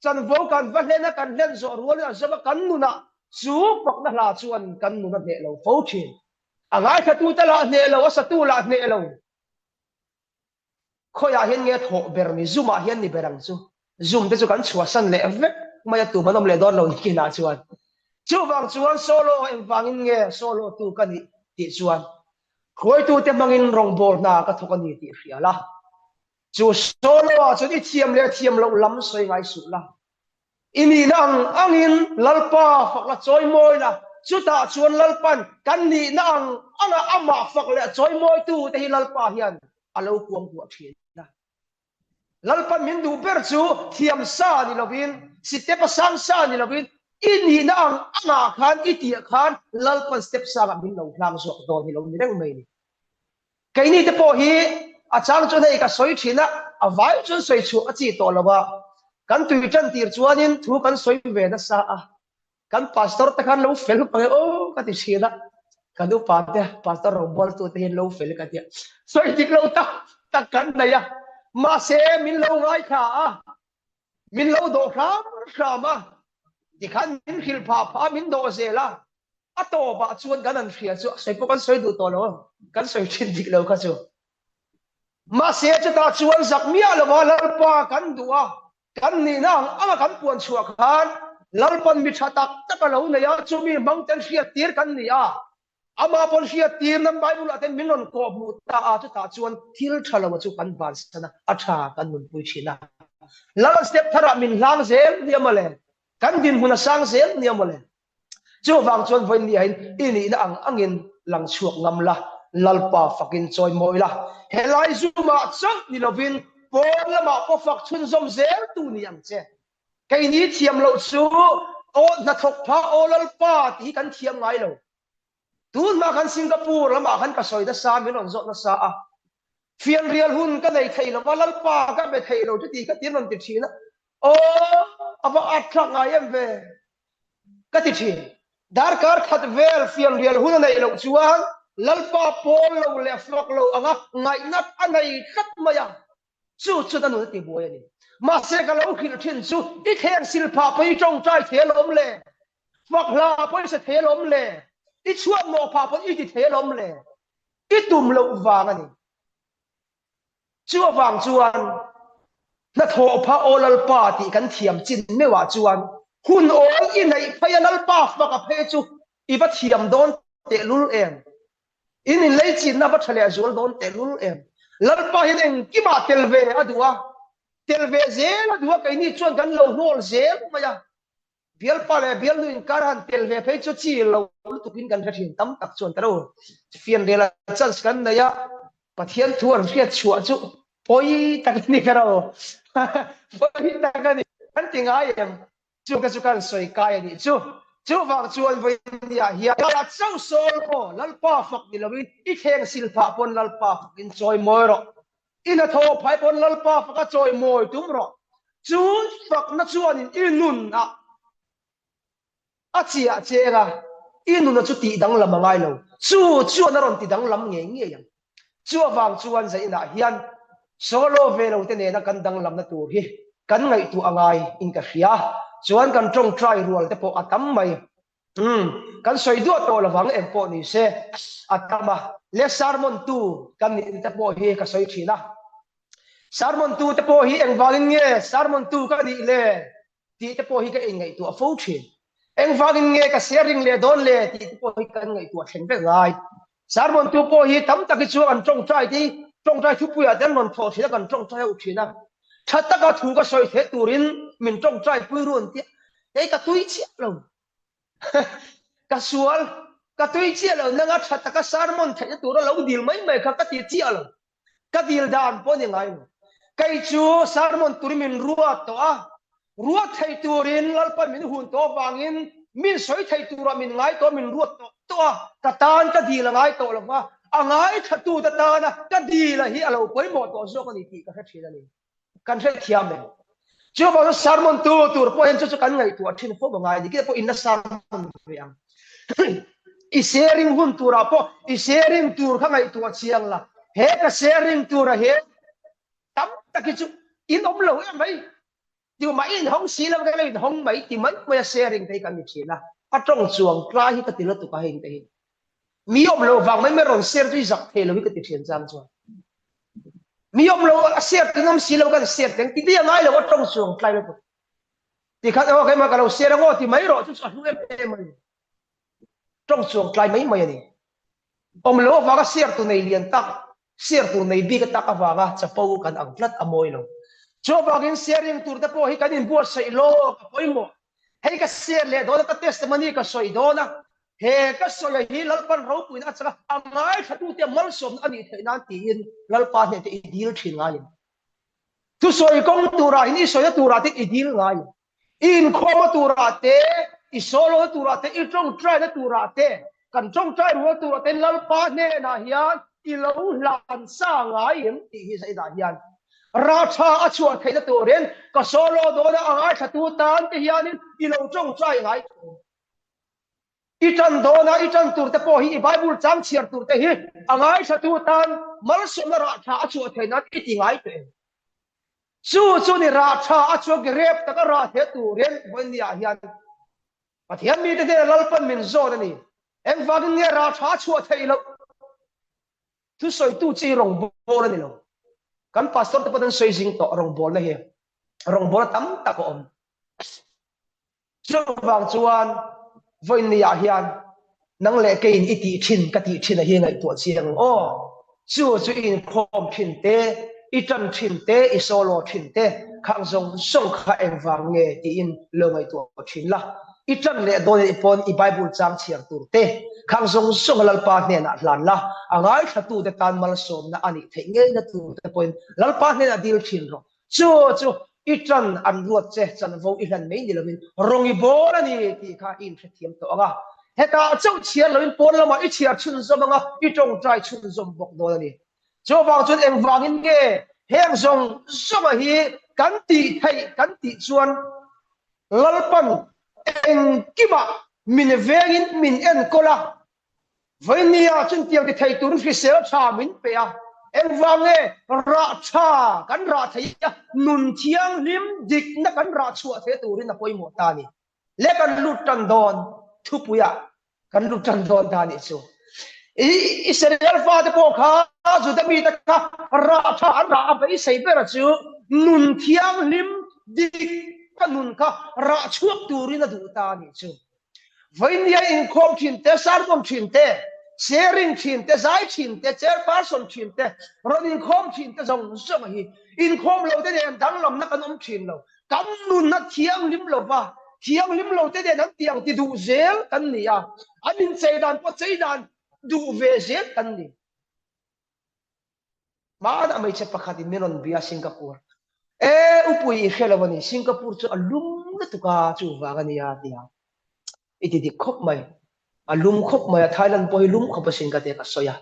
chanvo kan va hlen a, kan hlen zawh rualin a zawm a, kan nunah chu fakna hla chuan kan nun a hneh lo fo thin. A ngaithlatute lah hneh lo, a satu lah hneh lo. Khawiah hian nge thawh ber ni? Zoom-ah hian ni ber ang chu. Zoom te chu kan chhuahsan leh vek mai a, tum an awm leh dawn lo nikinah chuan. Chuvang chuan solo engvangin nge solo tu ka nih tih chuan Hruaitute hmangin rawngbâwl hna ka thawk a ni tih hria la. Chu solo-ah chuan i thiam leh thiam loh lam sawi ngai suh la. I nihna ang angin Lalpa fak la chawimawi la, chutah chuan Lalpa'n kan nihna ang anga amah fak leh chawimawitute hi Lalpa hian a lo kuangkuah ṭhin a. Lalpan min duh ber chu thiam sa ni lovin, step a sang sa ni lovin, i nihna ang angah khan i tih khan Lalpan step sangah min lo hlang zawk dawn hi lo ni reng mai ni. Keini te pawh hi a chang chuan hei ka sawi thin a, a vai chuan sawi chhuah a chi tawh lo a, kan tui tan tir chuanin thu kan sawi ve nasa a, Kan pastor te khan lo fel pang e aw ka ti thin a, kan upa te pastor rawngbawltu te hian lo fel ka tia sawi dik lo tak tak kan nei a, mahse min lo ngaithla a, min lo dawh hram hram a, tikhan min hrilh phah phah a, min dawh zel a. A tawpah chuan kan han hria chu sawi pawh kan sawi duh tawh lo, kan sawi thin dik lo kha chu. Mahse chutah chuan zak miah lova Lalpa kan duh a, kan nihna ang anga kan puan chhuah khan Lalpan mi tha tak tak a lo nei a, chumi hmang ten hriattir kan ni a. Amah pawn hriattir nan Bible ah ten min rawn kawh hmuh ta a, chutah chuan thil tha lo chu kan bansan a, a tha kan nunpui thin a. Lal step tharah min hlang zel nia mawle, kan dinhmun a sang zel nia mawle. Chuvang chuan vawiin i nihna ang angin lang chhuak ngam la, Lalpa fakin chawi mawi la. Helai Zoom-ah chauh ni lovin pawn lamah pawh fak chhunzawm zel tu ni ang che. Keini thiam loh chu aw hnathawk pha aw Lalpa tih hi kan thiam ngai lo. Tunhma khan Singapore lamah khan ka sawi nasa, min rawn zawt nasa a. Fianrial hun ka nei thei lova, Lalpa ka be thei lo chuti kha tiin rawn ti thin a. Aw a va at thlak ngai em ve? Ka ti thin. Darkar khat vel fianrial hun a neih loh chuan Lalpa pawl lo leh fak lo anga ngaihnat a nei tlat mai a. Chu chuan a nun a ti buai a ni. Mahse ka lo hrilh thin chu i thleng sil phah pawh i tawngtai thei alawm le, fak hla pawh i sa thei alawm le, i chhuat mawh phah pawh i ti thei alawm le, i tum loh vang a ni. Chu avang chuan hnathawh phah aw Lalpa tih kan thiam chin meuhah chuan hun awl i neih phei a Lalpa fak a phei chu i va thiam dawn tehlul em? In inlei chinna va tha leh zual dawn tehlul em? Lalpa hian engkimah tel ve a duh a, tel ve zel a duh a, keini chuan kan lo hnawl zel mai a. Bialpa leh bialnu inkar han tel ve phei chu chi lo lutukin kan hre thin tam tak chuan ka lo fianrial a chance kan nei a, Pathian thu an hriat chhuah chu pawi tak a ni ka lo pawi tak a ni kan ti ngai em chu ka chu kan sawi kai a nih chu. Chuvang chuan vawinia hian a chauh sawl aw Lalpa fak ni loin i thleng sil phah pawn Lalpa fakin chawi mawi rawh. I hnathawh phai pawn Lalpa faka chawi mawi tum rawh. Chu fakna chuanin i nunah a chiah cheng a, i nuna chu tih danglam a ngai lo. Chu chuan a rawn ti danglam ngei ngei ang. Chu avang chuan zainah hian solo ve lo te nena kan danglamna tur hi kan ngaihtuah a ngai in ka hria. Chuan kan tawngtai rual te pawh a tam mai. Umm, kan sawi duah tawh lovang eng pawh ni se, a tam a. Le sermon tu kan nih te pawh hi ka sawi thin a. Sermon tu te pawh hi engvangin nge sermon tu ka nih le tih te pawh hi ka inngaihtuah fo thin. Engvangin nge ka sharing leh dawn le tih te pawh hi kan ngaihtuah thleng vek ngai. Sermon tu pawh hi tam tak hi chu an tawngtai te hi tawngtai thupuiah te an rawn thawh thin a, kan tawngtai ho thin a. Tha taka thu ka sawi theih turin min tawngtai pui ru an tia, hei ka tui chiah lo. Ka sual, ka tui chiah lo nanga tha taka sermon theihna tura lo dil mai mai kha ka ti chiah lo. Ka dil dan pawh ni ngai lo. Kei chu sermon turin min ruat tawh a, ruat thei turin Lalpan min hun tawh avangin min sawi thei turah min ngai tawh min ruat tawh tawh a, ka tan ka dil a ngai tawh lo va, a ngaithlatute tana ka dil a hi a lo pawimawh tawh zawk a ni tih ka hre thin a ni. Kan hrethiam em? Chuvang chu sermon tu tur pawh hian chu chu kan ngaihtuah thin fo a ngai ni. Kei pawh inla sermon ve ang. I sharing hun turah pawh i sharing tur kha ngaihtuah chiang la. He ka sharing tura he tam tak hi chu in awm lo em mai. Ti mah in hawng si lo ka lo in hawng mai ti mai mai a sharing te hi kan ni thin a. A tawng chuang tlai hi ka ti lutuk a heng te hi. Mi awm lo vang mai mai rawn share chu i zak thei lo hi ka ti thian chang chuan. Mi awm lo a share teng awm si lo kan share teng ti a ngai lo a tawng chuang tlai lutuk. Ti khan aw keimah ka lo share angaw ti mai rawh chu chu a hlu em em a ni. Tawng chuang tlai mai mai a ni. Awm lo avanga share tu nei lian tak share tur nei bik atak avanga chapo kan ang tlat a mawi lo. Chuvangin sharing tur te pawh hi kan inbuatsaih lawk a pawimawh. Hei ka share leh dawn a ka testimony ka sawi dawn a, he ka sawi hi Lalpan ropuina a chak a, a ngaithlatute malsawmna a nih theih nan tiin Lalpa hneh te i dil thin ngaiin. Thusawi kawng turah hin i sawina turah te i dil ngaiin. I inkhawmna turah te, i sawlawna turah te, i tawngtaina turah te, kan tawngtai rual turah te Lalpa hnenah hian i lo hlan sa ngai em tih hi zaidah hian rah tha a chhuah theihna turin ka sawlaw dawna a ngaithlatu tan te hianin i lo tawngtai ngai tawh. I tan dawna i tan tur te pawh hi i Bible chang chhiar tur te hi a ngaithlatu tan malsawmna rah tha a chhuah theih nan i ti ngai tawh em? Chu chu ni rah tha a chuak i rep taka rah the turin vawinia hian Pathian mite hnena Lalpan min zawn a ni. Engvangin nge rah tha a chhuah theih loh? Thusawitu chi rawngbâwl a ni lo. Kan pastor te pawh an sawi zing tawh rawngbâwlna hi. Rawngbâwlna tam tak a awm. Chuvang chuan vawiinniah hian nang leh keiin i tih thin ka tih thin a hi ngaihtuah chiang ang aw. Chu chu i inkhawm thin te, i tan thin te, i solo thin te khang zawng zawng kha engvang nge tiin lo ngaihtuah thin la. I tan leh dawn anih pawn i Bible chang chhiar tur te khang zawng zawng a Lalpa hnenah hlan la, a ngaithlatute tan malsawmna a nih theih ngeina tur te pawhin Lalpa hnenah dil thin rawh. Chu chu i tan an ruat che chanvo i hlan mai ni lovin rawng i bawl a ni tih kha i inhrethiam tawh ang a. Hetah chauh chhiar loin pawn lamah i chhiar chhunzawm ang a, i tawngtai chhunzawm bawk dawn a ni. Chuvang chuan engvangin nge heng zawng zawnga hi kan tih theih kan tih chuan Lalpan engkimah min vengin min enkawl a, Vawinia chuntiang ti thei turin hrisel tha min pe a, engvang nge rah tha kan rah thei a, nun thianghlim dikna kan rah chhuah thei turin a pawimawh ta a ni. Le kan lut tan dawn thupuiah kan lut tan dawn ta a nih chu. Israel fate pawh kha Juda mite kha rah tha an rah a beisei ber chu nun thianghlim dik ka nun kha rah chhuak turin a duh ta a nih chu. Vawinia inkhawm thin te, sermon thin te, sharing thin te, zai thin te, chairperson thin te, rawn inkhawm thin te zawng zawng hi inkhawm lo te nen danglamna kan awm thin lo. Kan nunna thianghlim lova, thianghlim lo te nen an tih ang ti duh zel kan ni a, an inchei dan pawh chei dan duh ve zel kan ni. Hmanah hmeichhe pakhat in min rawn bia Singapore. E upui i hre lo a ni, Singapore chu a lum lutuk a, chuvang a nia a ti a. I ti dik khawp mai. A lum khawp mai a, Thailand pawh hi lum khawp asin ka ti a, ka sawi a.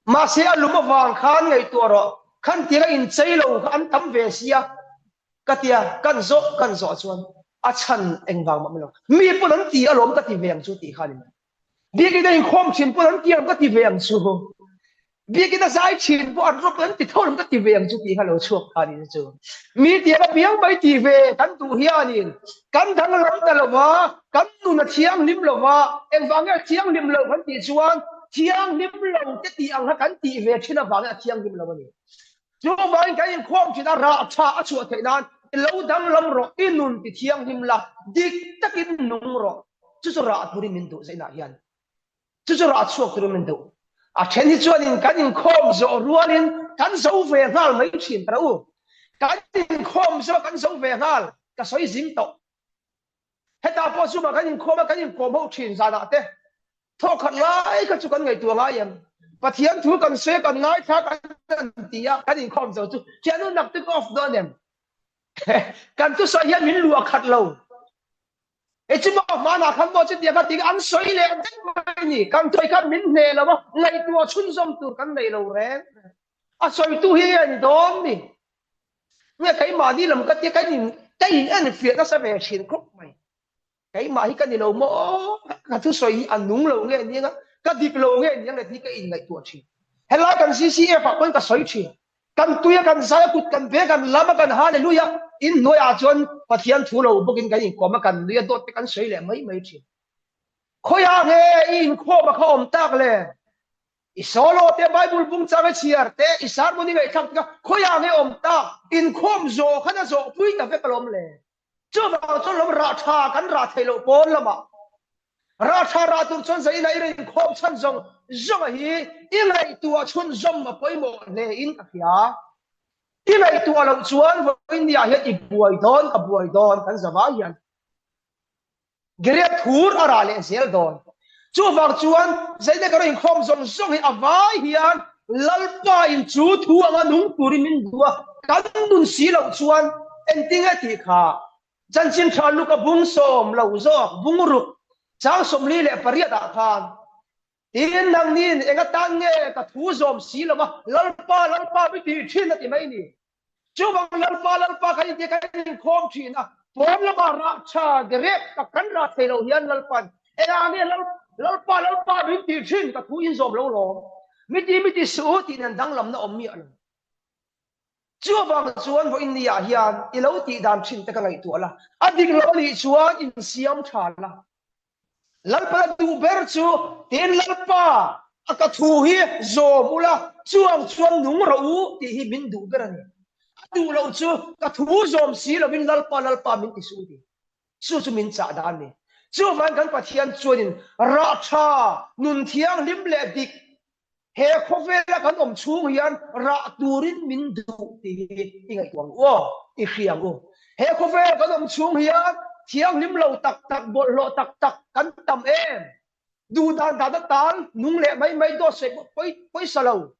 Mahse a lum avang khan ngaihtuah rawh, khan tira inchei lo kha an tam ve sia ka ti a, kan zawh kan zawh chuan a chhan engvang mah lo. Mi pawn an ti alawm ka ti ve ang chu tih kha a ni mai. Biakinn a inkhawm thin pawn an ti ang ka ti ve ang chu. Biakinn a zai thin pawh an rawp an ti tho ang ka ti ve ang chu tih kha lo chhuak kha ni chu. Mi tiang a piang mai ti ve kan duh hianin kan danglam ta lo va, kan nun a thianghlim lo va, engvang nge a thianghlim lo kan tih chuan thianghlim lo te tih ang kha kan tih ve thin avangin a thianghlim lo a ni. Chuvangin kan inkhawm thin a, rah tha a chhuah theih nan i lo danglam rawh, i nun ti thianghlim la, dik takin nung rawh. Chu chu rah turin min duh zainah hian. Chu chu rah chhuak turin min duh. A then hi chuanin kan inkhawm zawh rualin kan zo ve nghal mai thin ta u. Kan inkhawm zawh kan zo ve nghal, ka sawi zing tawh. Hetah pawh chumah kan inkhawm a, kan inkawm ho thin zanah te. Thawkhat lai kha chu kan ngaihtuah ngai em? Pathian thu kan sawi a, kan ngaithla kan han ti a, kan inkhawm zo chu thiannu nak te off dawn em? Kan thusawi hian min luah khat lo. Hei chu maw hmanah khan maw chutiang kha tiin an sawi leh daih mai ni. Kan thusawi khan min hneh lo a, ngaihtuah chhunzawm tur kan nei lo reng reng. A sawitu hi nge ni dawn ni? Nge keimahni lam ka tia ka in ka in enfiah nasa ve thin khawp mai. Keimah hi ka ni lo maw? Ka thusawi hi a nung lo nge niang a, ka dik lo nge niang le tih ka in ngaihtuah thin. Helai kan CCF ah pawn ka sawi thin. Kan tui a kan zai a kut kan ve kan lam a kan hallelujah in hnuai ah chuan Pathian thu lo bawkin kan inkawm a kan nui a dawt te kan sawi leh mai mai thin. Khawiah nge i inkhawm a kha awm tak le? I solo te Bible bung chang i chhiar te i sermon i ngaihthlak te kha khawiah nge awm tak? Inkhawm zawh khan a zawh pui ta vek alawm le. Chuvang chuan lawm rah tha kan rah theih loh pawn lamah rah tha rah tur chuan zaina i rawn inkhawm chhan zawng zawnga hi i ngaihtuah chhunzawm a pawimawh hle in ka hria. I ngaihtuah loh chuan vawiinniah hian i buai dawn ka buai dawn kan zavai hian. Gilead thur a rah leh zel dawn. Chuvang chuan Zaina ka rawn inkhawm zawng zawng hi a vai hian Lalpa in chu thu anga nung turin min duh a, kan nun si loh chuan engtinge tih kha chanchin tha Luka bung sawm lo zawk bung ruk chang 48 ah khan Tin, nangniin eng atan nge ka thu zawm si lo va, Lalpa, Lalpa mi tih thin a ti mai ni. Chuvang Lalpa, Lalpa kan intia kan inkhawm thin a, pawn lamah rah tha direk tak kan rah thei lo hian Lalpan engah nge Lalpa, Lalpa min tih thin ka thu in zawm lo lawm. Mi ti mi ti suh u tih nen danglamna awm miah lo. Chuvang chuan vawiin niah hian i lo tih dan thin te ka ngaihtuah la, a dik lo anih chuan insiam tha la. Lalpa la duh ber chu tin Lalpa a ka thu hi zawm ula chuang chuan nung rawh u tih hi min duh ber a ni. A duh loh chu ka thu zawm si lovin Lalpa Lalpa min ti suh ti. Chu chu min chah dan a ni. Chuvangin kan Pathian chuanin rah tha, nun thianghlim leh dik He khawvela kan awm chhung hian rah turin min duh tih hi i ngaihtuah ang u aw, i hria ang u. He khawvel kan awm chhung hian thianghlim lo tak tak, bawlhhlawh tak tak kan tam em? Duh dan dan atan nung leh mai mai dawt sawi pawh pawi pawisa lo.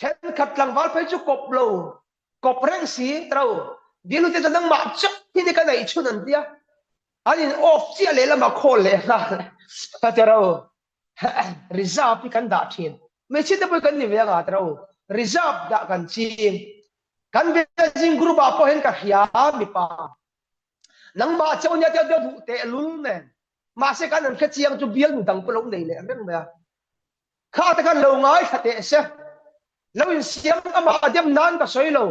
Thenkhat tlangval phei chu kawp lo, kawp reng si tro. Bialute chuan nangmah chauh hi ni ka neih chhun an tia. An in off chiah lehlamah call leh nghal a ti ro. Reserve hi kan dah thin. Hmeichhia te pawh hi kan ni ve anga tira u. Reserve dah kan ching. Kan biazing group ah pawh hian ka hria mipa. Nangmah chauh nia te duh teh lul nen. Mahse kan an hre chiang chu bialnu dang pawh lo nei leh reng mai a. Kha te khan lo ngaithla teh se. Lo insiam amah a dem nan ka sawi lo.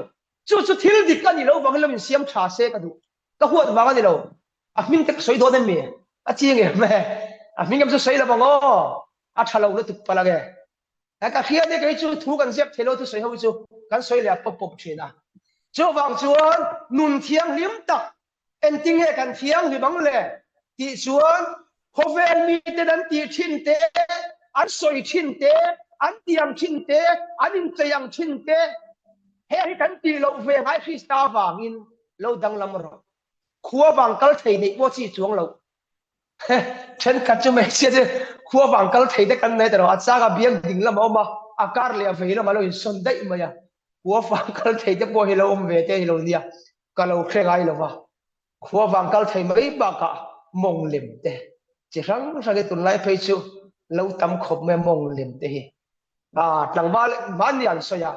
Chu chu thil dik a nih loh vangin lo insiam tha se ka duh. Ka huat vang a ni lo. A hming te ka sawi dawn em mi? A chi nge me? A hming em chu sawi lo ang aw. A tha lo lutuk palh ang e. Ka hria nia kei chu thu kan ziak thei lo thusawi ho hi chu kan sawi leh a pawp pawp thin a. Chuvang chuan nun thianghlim tak engtinge kan thianghlim ang le tih chuan khawvel miten an tih thin te, an sawi thin te, an tiang thin te, an inchei ang thin te heng hi kan tih loh ve ngai Krista avangin lo danglam rawh. Khua vang kal thei neih pawh chi chuang loh. Thenkhat chu hmeichhia chu khua vang kal thei te kan nei ta lo. A chang a biang ding lam a awm a, a kar leh a vei lam a lo insawn daih mai a. Khua vang kal thei te pawh hi lo awm ve te hi lo nia, ka lo hre ngai lo va. Khua vang kal thei mai bakah mawng lem te chi hrang hrang hi tunlai phei chu lo tam khawp mai a mawng lem te hi. Tlangval mahni an sawi a,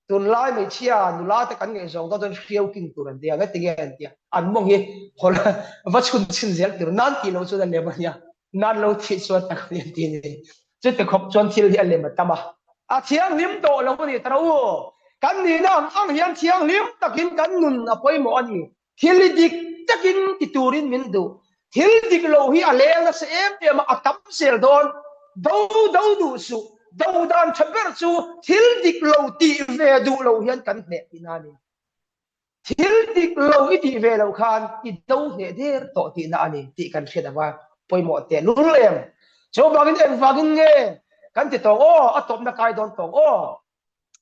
Tunlai hmeichhia nula te kan ngaihzawng dawn chuan hriau king tur an tia, ngati nge an tia, an mawng hi hawl va chhun chhin zel tur, nan tih loh chuan a lem a nia, nan lo thih chuan tak a ni an ti a ni. Chuti khawp chuan thil hi a lem a tam a. A thianghlim tawh lo a ni ta ro u. Kan nihna ang ang hian thianghlim takin kan nun a pawimawh a ni. Thil hi dik takin ti turin min duh. Thil dik lo hi a leng nasa em em a, a tam zel dawn. Do do duh suh. Do dan tha ber chu thil dik lo tih ve duh lo hian kan hneh tihna a ni. Thil dik lo i tih ve loh khan i do hneh der tawh tihna a ni tih kan hriat ava pawimawh teh lul em. Chuvangin engvangin nge kan ti tawng aw, a tawpna kai dawn tawng aw.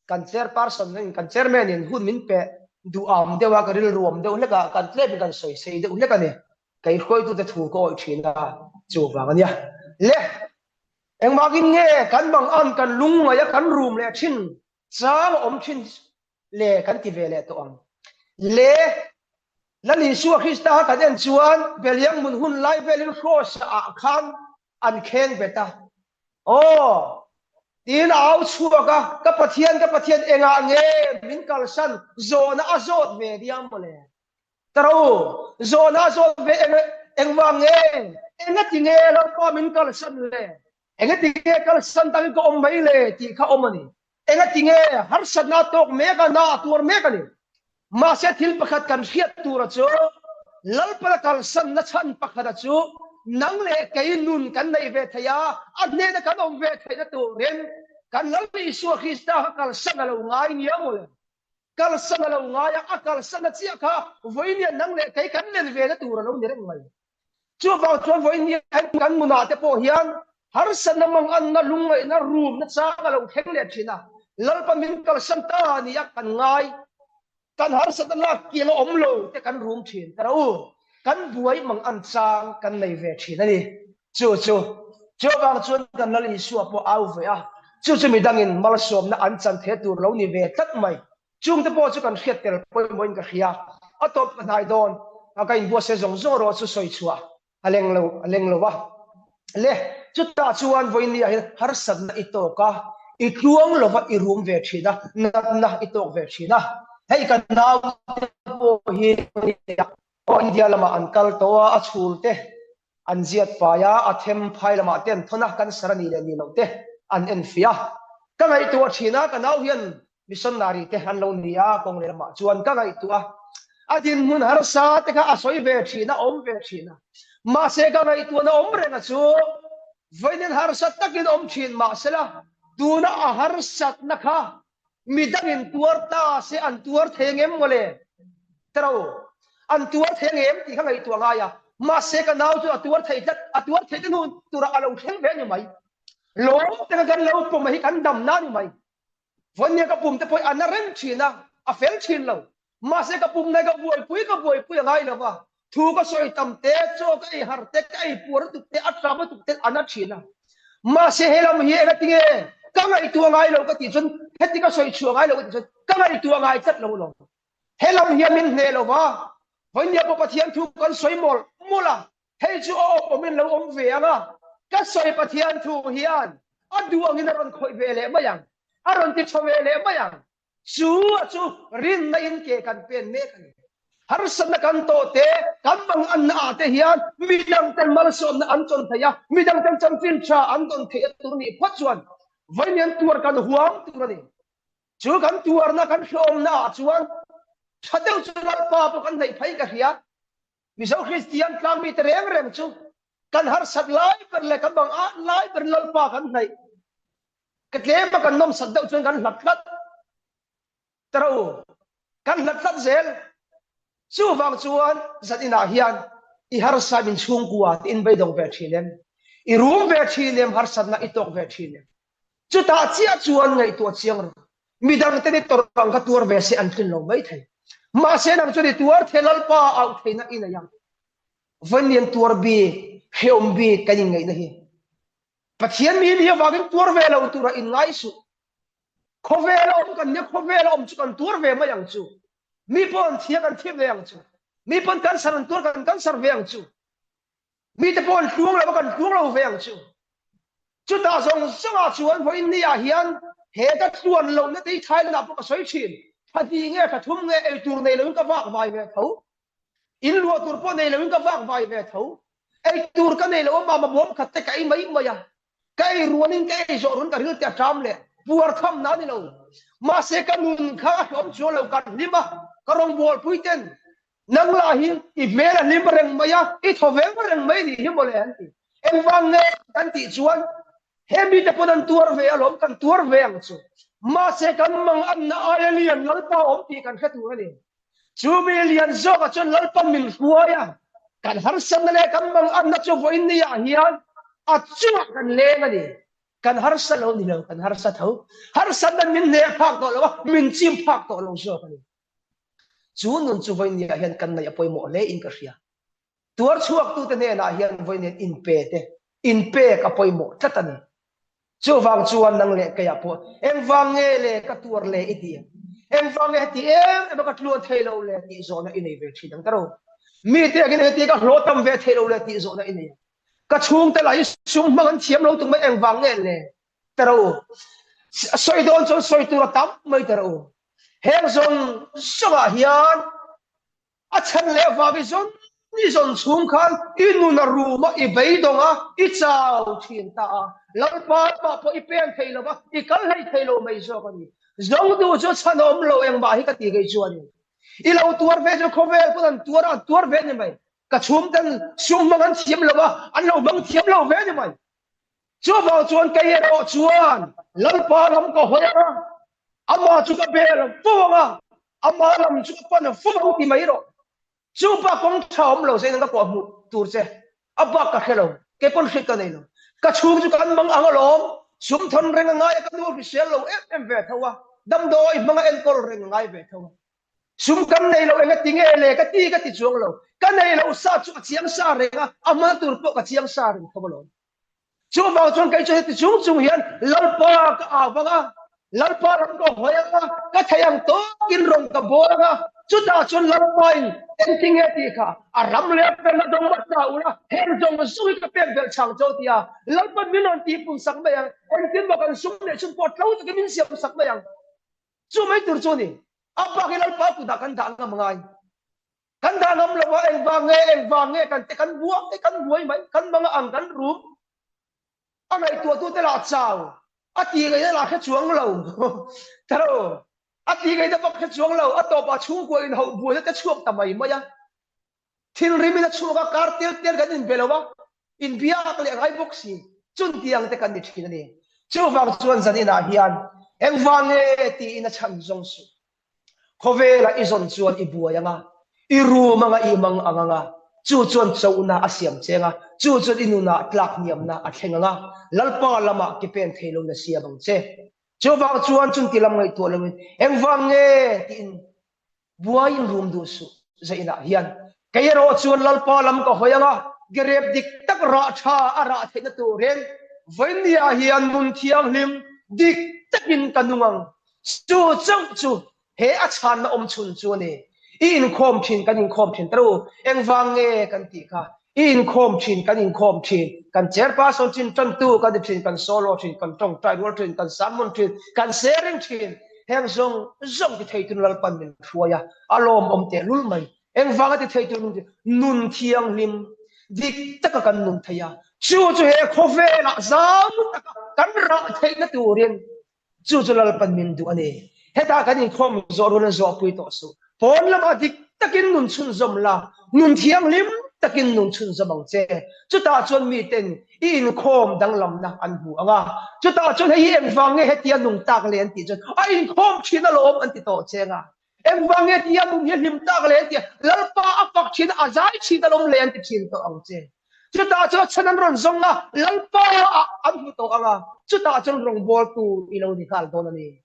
Kan chairperson in kan chairman in hun min pe duh am deuh a, ka rilru am deuh hlek a, kan tlem in kan sawi sei deuh hlek a ni. Kei hruaitute thu ka awih thin a, chuvang a nia. Le, engvangin nge kan bang an kan lungngaih a kan rum leh thin chang a awm thin le kan ti ve leh tawh ang. Le, Lal Isua Krista kha kan en chuan Beliang hmun hun lai velin Kraws ah khan an kheng bet a. Aw! Tiin a au chhuak a, Ka Pathian, ka Pathian, engah nge min kalsan? Zawhna a zawt ve nia mawle. Ka ro, zawhna a zawt ve eng, engvang nge? Engati nge Lalpa min kalsan le? Engati nge kalsan takin ka awm mai le? tih kha awm a ni. Engati nge harsatna a tawk mek a, na a tuar mek a ni. Mahse thil pakhat kan hriat tura chu Lalpala kalsanna chhan pakhata chu nang leh kei nun kan neih ve theih a, a hnena kan awm ve theihna turin kan Lal Isua Krista kha kalsan a lo ngai nia mawle. Kalsan a lo ngai a, a kalsanna chiah kha vawinia nang leh kei kan len ve na tur a lo ni reng mai. Chuvang chuan vawiin hian kan munah te pawh hian harsatna manganna lungngaihna rumna chang a lo thleng leh thin a, Lalpa min kalsan ta nia kan ngai, kan harsatna lak kiang a awm lo te kan rum thin ta ro u, kan buai mangan chang kan nei ve thin a ni. Chu chu, chuvang chuan kan Lal Isua pawh au ve a, chu chu midangin malsawmna an chan the tur lo ni ve tlat mai. Chungte pawh chu kan hriat tel pawimawhin ka hria. A tawp ka hnai dawn a, ka inbuatsaih zawng zawng erawh chu sawi chhuah a leng lo a leng lo a. Le, chutah chuan vawinia hian harsatna i tawk a, i tluang lova i rum ve thin a, natna i tawk ve thin a. Hei ka naute pawh hi India lamah an kal tawh a, a chhul te an ziat fai a, a them phai lamah te an thawn a, cancer a nih leh nih loh te an en fiah a. Ka ngaihtuah thin a, ka nau hian missionary te an lo ni a, kawng leh lamah chuan ka ngaihtuah a. A dinhmun harsa te kha a sawi ve thin a, awm ve thin a. Mahse ka ngaihtuahna awm reng a chu vawiin harsa takin awm thin mahsela tuna a harsatna kha midangin tuar ta se an tuar thei ang em mawle? Tero, an tuar thei ang em tih kha ngaihtuah ngai a. Mahse ka nau chu a tuar thei tlat, a tuar theih te hnu turah a lo thleng ve a ni mai. Lawm taka kan lo pawm hi kan damna a ni mai. Vawinia ka pum te pawh hi a na reng thin a, a fel thin lo. Mahse ka pum nai ka buaipui ka buaipui a ngai lo va, thu ka sawi tam te, chaw ka ei har te, ka ei puar lutuk te, a tlam lutuk te a na thin a. Mahse he lam hi engatinge ka ngaihtuah ngai lo ka tih chuan heti ka sawi chhuah ngai lo ka tih chuan ka ngaihtuah ngai tlat lo lo. He lam hian min hneh lo va, vawinia pawh Pathian thu kan sawi mawlh mawlh a, Hei chu a awm awmin lo awm ve ang a, ka sawi Pathian thu hian a duh angin a rawn khawih ve leh mai ang, a rawn ti tha ve leh mai ang. Chu a chu rinna in ke kan pen mek a ni. Harsatna kan tawh te, kan manganna ah te hian midangten malsawmna an chawn thei a, midangten chanchin tha an dawn theih a tur nih phawt chuan vawiin tuar kan huam tur a ni. Chu kan tuarna kan hlawmna ah chuan tha deuh chu Lalpa pawh kan hnaih phei ka hria. Mizo Kristian tlangmite reng reng chu kan harsat lai ber leh kan bang ah lai ber Lalpa kan hnaih. Ka tlem a kan nawmsat deuh chuan kan hlat tlat. Taro kan hlat tlat zel. Chuvang chuan zan inah hian i harsa min chhungkua te in beidawng ve thin em? I rum ve thin em? Harsatna i tawk ve thin em? Chutah chiah chuan ngaihtuah chiang rawh. Midangte ni tawrh ang kha tuar ve se an tlin lo mai thei. Mahse nang chuan i tuar thei Lalpa auh theihna i nei ang. Vawiin tuar bik, hrehawm bik kan inngaihna hi Pathian mi ni avangin tuar ve lo tura inngai suh. Khawvela awm kan nia, khawvela awm chu kan tuar ve mai ang chu. Mi pawh an thia kan thi ve ang chu. Mi pawn cancer an tuar kan cancer ve ang chu. Mite pawh an tluang lo a, kan tluang lo ve ang chu. Chutah zawng zawngah chuan vawiin ni ah hian he ka tluan lohna te hi Thailand ah pawh ka sawi thin. Thla hnih nge thla thum nge ei tur nei loin ka vak vai ve tho. In luah tur pawh nei loin ka vak vai ve tho. Ei tur ka nei lo a, mama bawm khat te ka ei mai mai a. Ka ei rualin ka ei zawh run ka ril te a ṭam leh puar thamna a ni lo. Mahse ka nun kha a hlawm chuang lo, ka hlim a, ka rawngbawlpui ten nang lah hi i hmel a hlim reng mai a, i thaw veng reng mai nih hi mawle an ti. Engvang nge kan tih chuan he mite pawn an tuar ve alawm, kan tuar ve ang chu. Mahse kan manganna aia lian Lalpa awm tih kan hre tur a ni. Chu mi lian zawkah chuan Lalpa min hruai a, kan harsatna leh kan manganna chu vawiin ni ah hian a chungah kan leng a ni. Kan harsa lo ni lo, kan harsa tho. Harsatna min hneh phak tawh lo a, min chim phak tawh lo zawk a ni. Chu nun chu vawiin ni ah hian kan ngaih a pawimawh hle in ka hria. Tuar chhuaktute hnenah hian vawiin hian inpe te, inpek a pawimawh tlat a ni. Chuvang chuan nang leh keiah pawh engvang nge le ka tuar le i ti ang? Engvang nge heti em em a ka tluan thei lo le tih zawhna i nei ve thin ang taro. Mite angin heti ka hlawh tam ve thei lo le tih zawhna i nei ang. Ka chhungte lah hi sum hmang an thiam lo tuk mai engvang nge le taro. Sawi dawn chuan sawi tur a tam mai taro. Heng zawng zawngah hian A chhan leh vang i zawn i zawn chhung khan i nun a rum a, i beidawng a, i chau thin ta a. Lalpa mah pawh i pen thei lo va, i kal hlei thei lo mai zawk a ni. Zawng duh chu chhan a awm lo engmah hi ka ti kei chuan in. I lo tuar ve chu khawvel pawn an tuar a, an tuar ve a ni mai. Ka chhungten sum hmang an thiam lo a, an lo hmang thiam lo ve a ni mai. Chuvang chuan kei erawh chuan Lalpa lam ka hawi ang a, amah chu ka bel fo ang a, amah lam chu ka pan fo ang ti mai rawh. Chu bak kawng tha awm lo zeiin ka kuah hmuh tur che, a bak ka hre lo, kei pawn hriat ka nei lo. Ka chhung chu kan mang ang alawm, sum thawn reng a ngai a, ka nu hrisel lo em em ve tho a, damdawi hmanga enkawl reng a ngai ve tho a. Sum kan nei lo enga ti nge le ka ti ka ti chuang lo, ka nei lo sa chu ka chiang sa reng a, a hmana tur pawh ka chiang sa reng tho alawm. Chuvang chuan kei chu heti chung chung hian Lalpa ka au vang a, Lalpa ram ka hawi ang a, ka thei ang tawkin rawn ka bawl ang a, chutah chuan Lalpa in engtin nge tih kha a ram leh a felna dawng hmasa ula, heng zawng zawng hi ka pek belh chang cho ti a, Lalpa min rawn tihpun sak mai ang, engtin maw kan sum leh chhun pawh tlo takin min siam sak mai ang. Chu mai tur chu a ni. A bak hi Lalpa kutah kan dah ngam ngai. Kan dah ngam lo a, engvang nge, engvang nge kan te kan buai, kan buai mai, kan mang a ang, kan rum. A ngaihtuahtute lah chau, a tih ngaihna lah hre chuang lo. Taro. A ti ngaihna vak hre chuang lo, a tawpah chhungkua inhauh buaina te chhuak ta mai mai a. Thinrim in a chhuak a, kar tel tel kan inbe lo a, inbiak leh ngai bawk si, chuntiang te kan ni thin a ni. Chuvang chuan zan inah hian engvang nge tiin a chhan zawng suh. Khawvelah i zawn chuan i buai ang a, i rum ang a, i mang ang ang a, chu chuan chohna a siam cheng a, chu chuan i nunah tlak hniamna a thleng ang a, Lalpa lamah ke pen thei loin a siam ang che. Chuvang chuan chunti lam ngaihtuah loin engvang nge tiin buaiin rum duh suh zainah hian kei erawh chuan Lalpa lam ka hawi ang a, gerep dik tak rah tha a rah theihna turin vawinia hian nun thianghlim dik takin ka nung ang. Chu chauh chu He a chhanna awm chhun chu a ni. I inkhawm thin kan inkhawm thin ta ru. Engvang nge kan tih kha? I inkhawm thin kan inkhawm thin. Kan chairperson thin, tantu kan ti thin, kan solo thin, kan tawngtai rual thin, kan sermon thin, kan sharing thin. Heng zawng zawng ti thei tun Lalpan min hruai a, a lawmawm tehlul mai. Engvang a ti thei tur nun nun thianghlim dik taka kan nun thei a. Chu chu he khawvelah zau taka kan rah theihna turin Chu chu Lalpan min duh a ni. Hetah kan inkhawm zawh rual in zawhpui tawh suh. Pawn lamah dik takin nun chhunzawm la, nun thianghlim takin nun chhunzawm ang che. Chutah chuan miten i inkhawm danglamna an hmu ang a. Chutah chuan hei hi engvang nge hetia nung tak le an tih chuan a inkhawm thin alawm an ti tawh che ang a. Engvang nge tia nun hi a hlim tak le an ti a, Lalpa a fak thin a, a zai thin alawm le an ti thin tawh ang che. Chutah chuan chhan an rawn zawng a, Lalpa ah an hmu tawh ang a, chutah chuan rawngbawltu i lo ni nghal dawn a ni.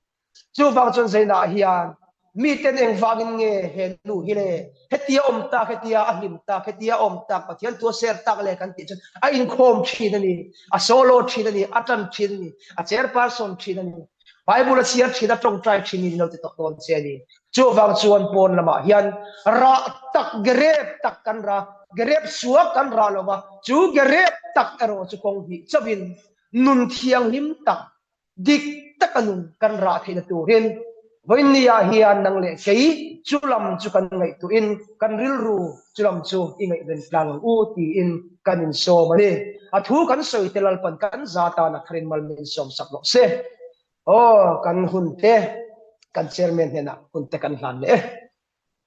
Chuvang chuan Zainah hian miten engvangin nge he nu hi le hetia awm tak, hetia a hlim tak, hetia awm tak, Pathian tu a ser tak le kan tih chuan a inkhawm thin a ni, a solo thin a ni, a tan thin a ni, a chairperson thin a ni. Bible a chhiar thin a tawngtai thin in lo ti tawh dawn che a ni. Chuvang chuan pawn lamah hian rah tak gerep tak kan ra, gerep suak kan rah lo va, chu gerep tak erawh chu kawng hnih chauhin nun thianghlim tak, dik taka nun kan rah theihna turin vawiinniah hian nang leh kei chu lam chu kan ngaihtuahin kan rilru chu lam chu i ngaihven tlang ang u tiin kan insawm a ni. A thu kan sawi te Lalpan kan za tan a tharin mal min sawm sak rawh se. Aw kan hun te kan chairman hnenah hun te kan hlan leh e.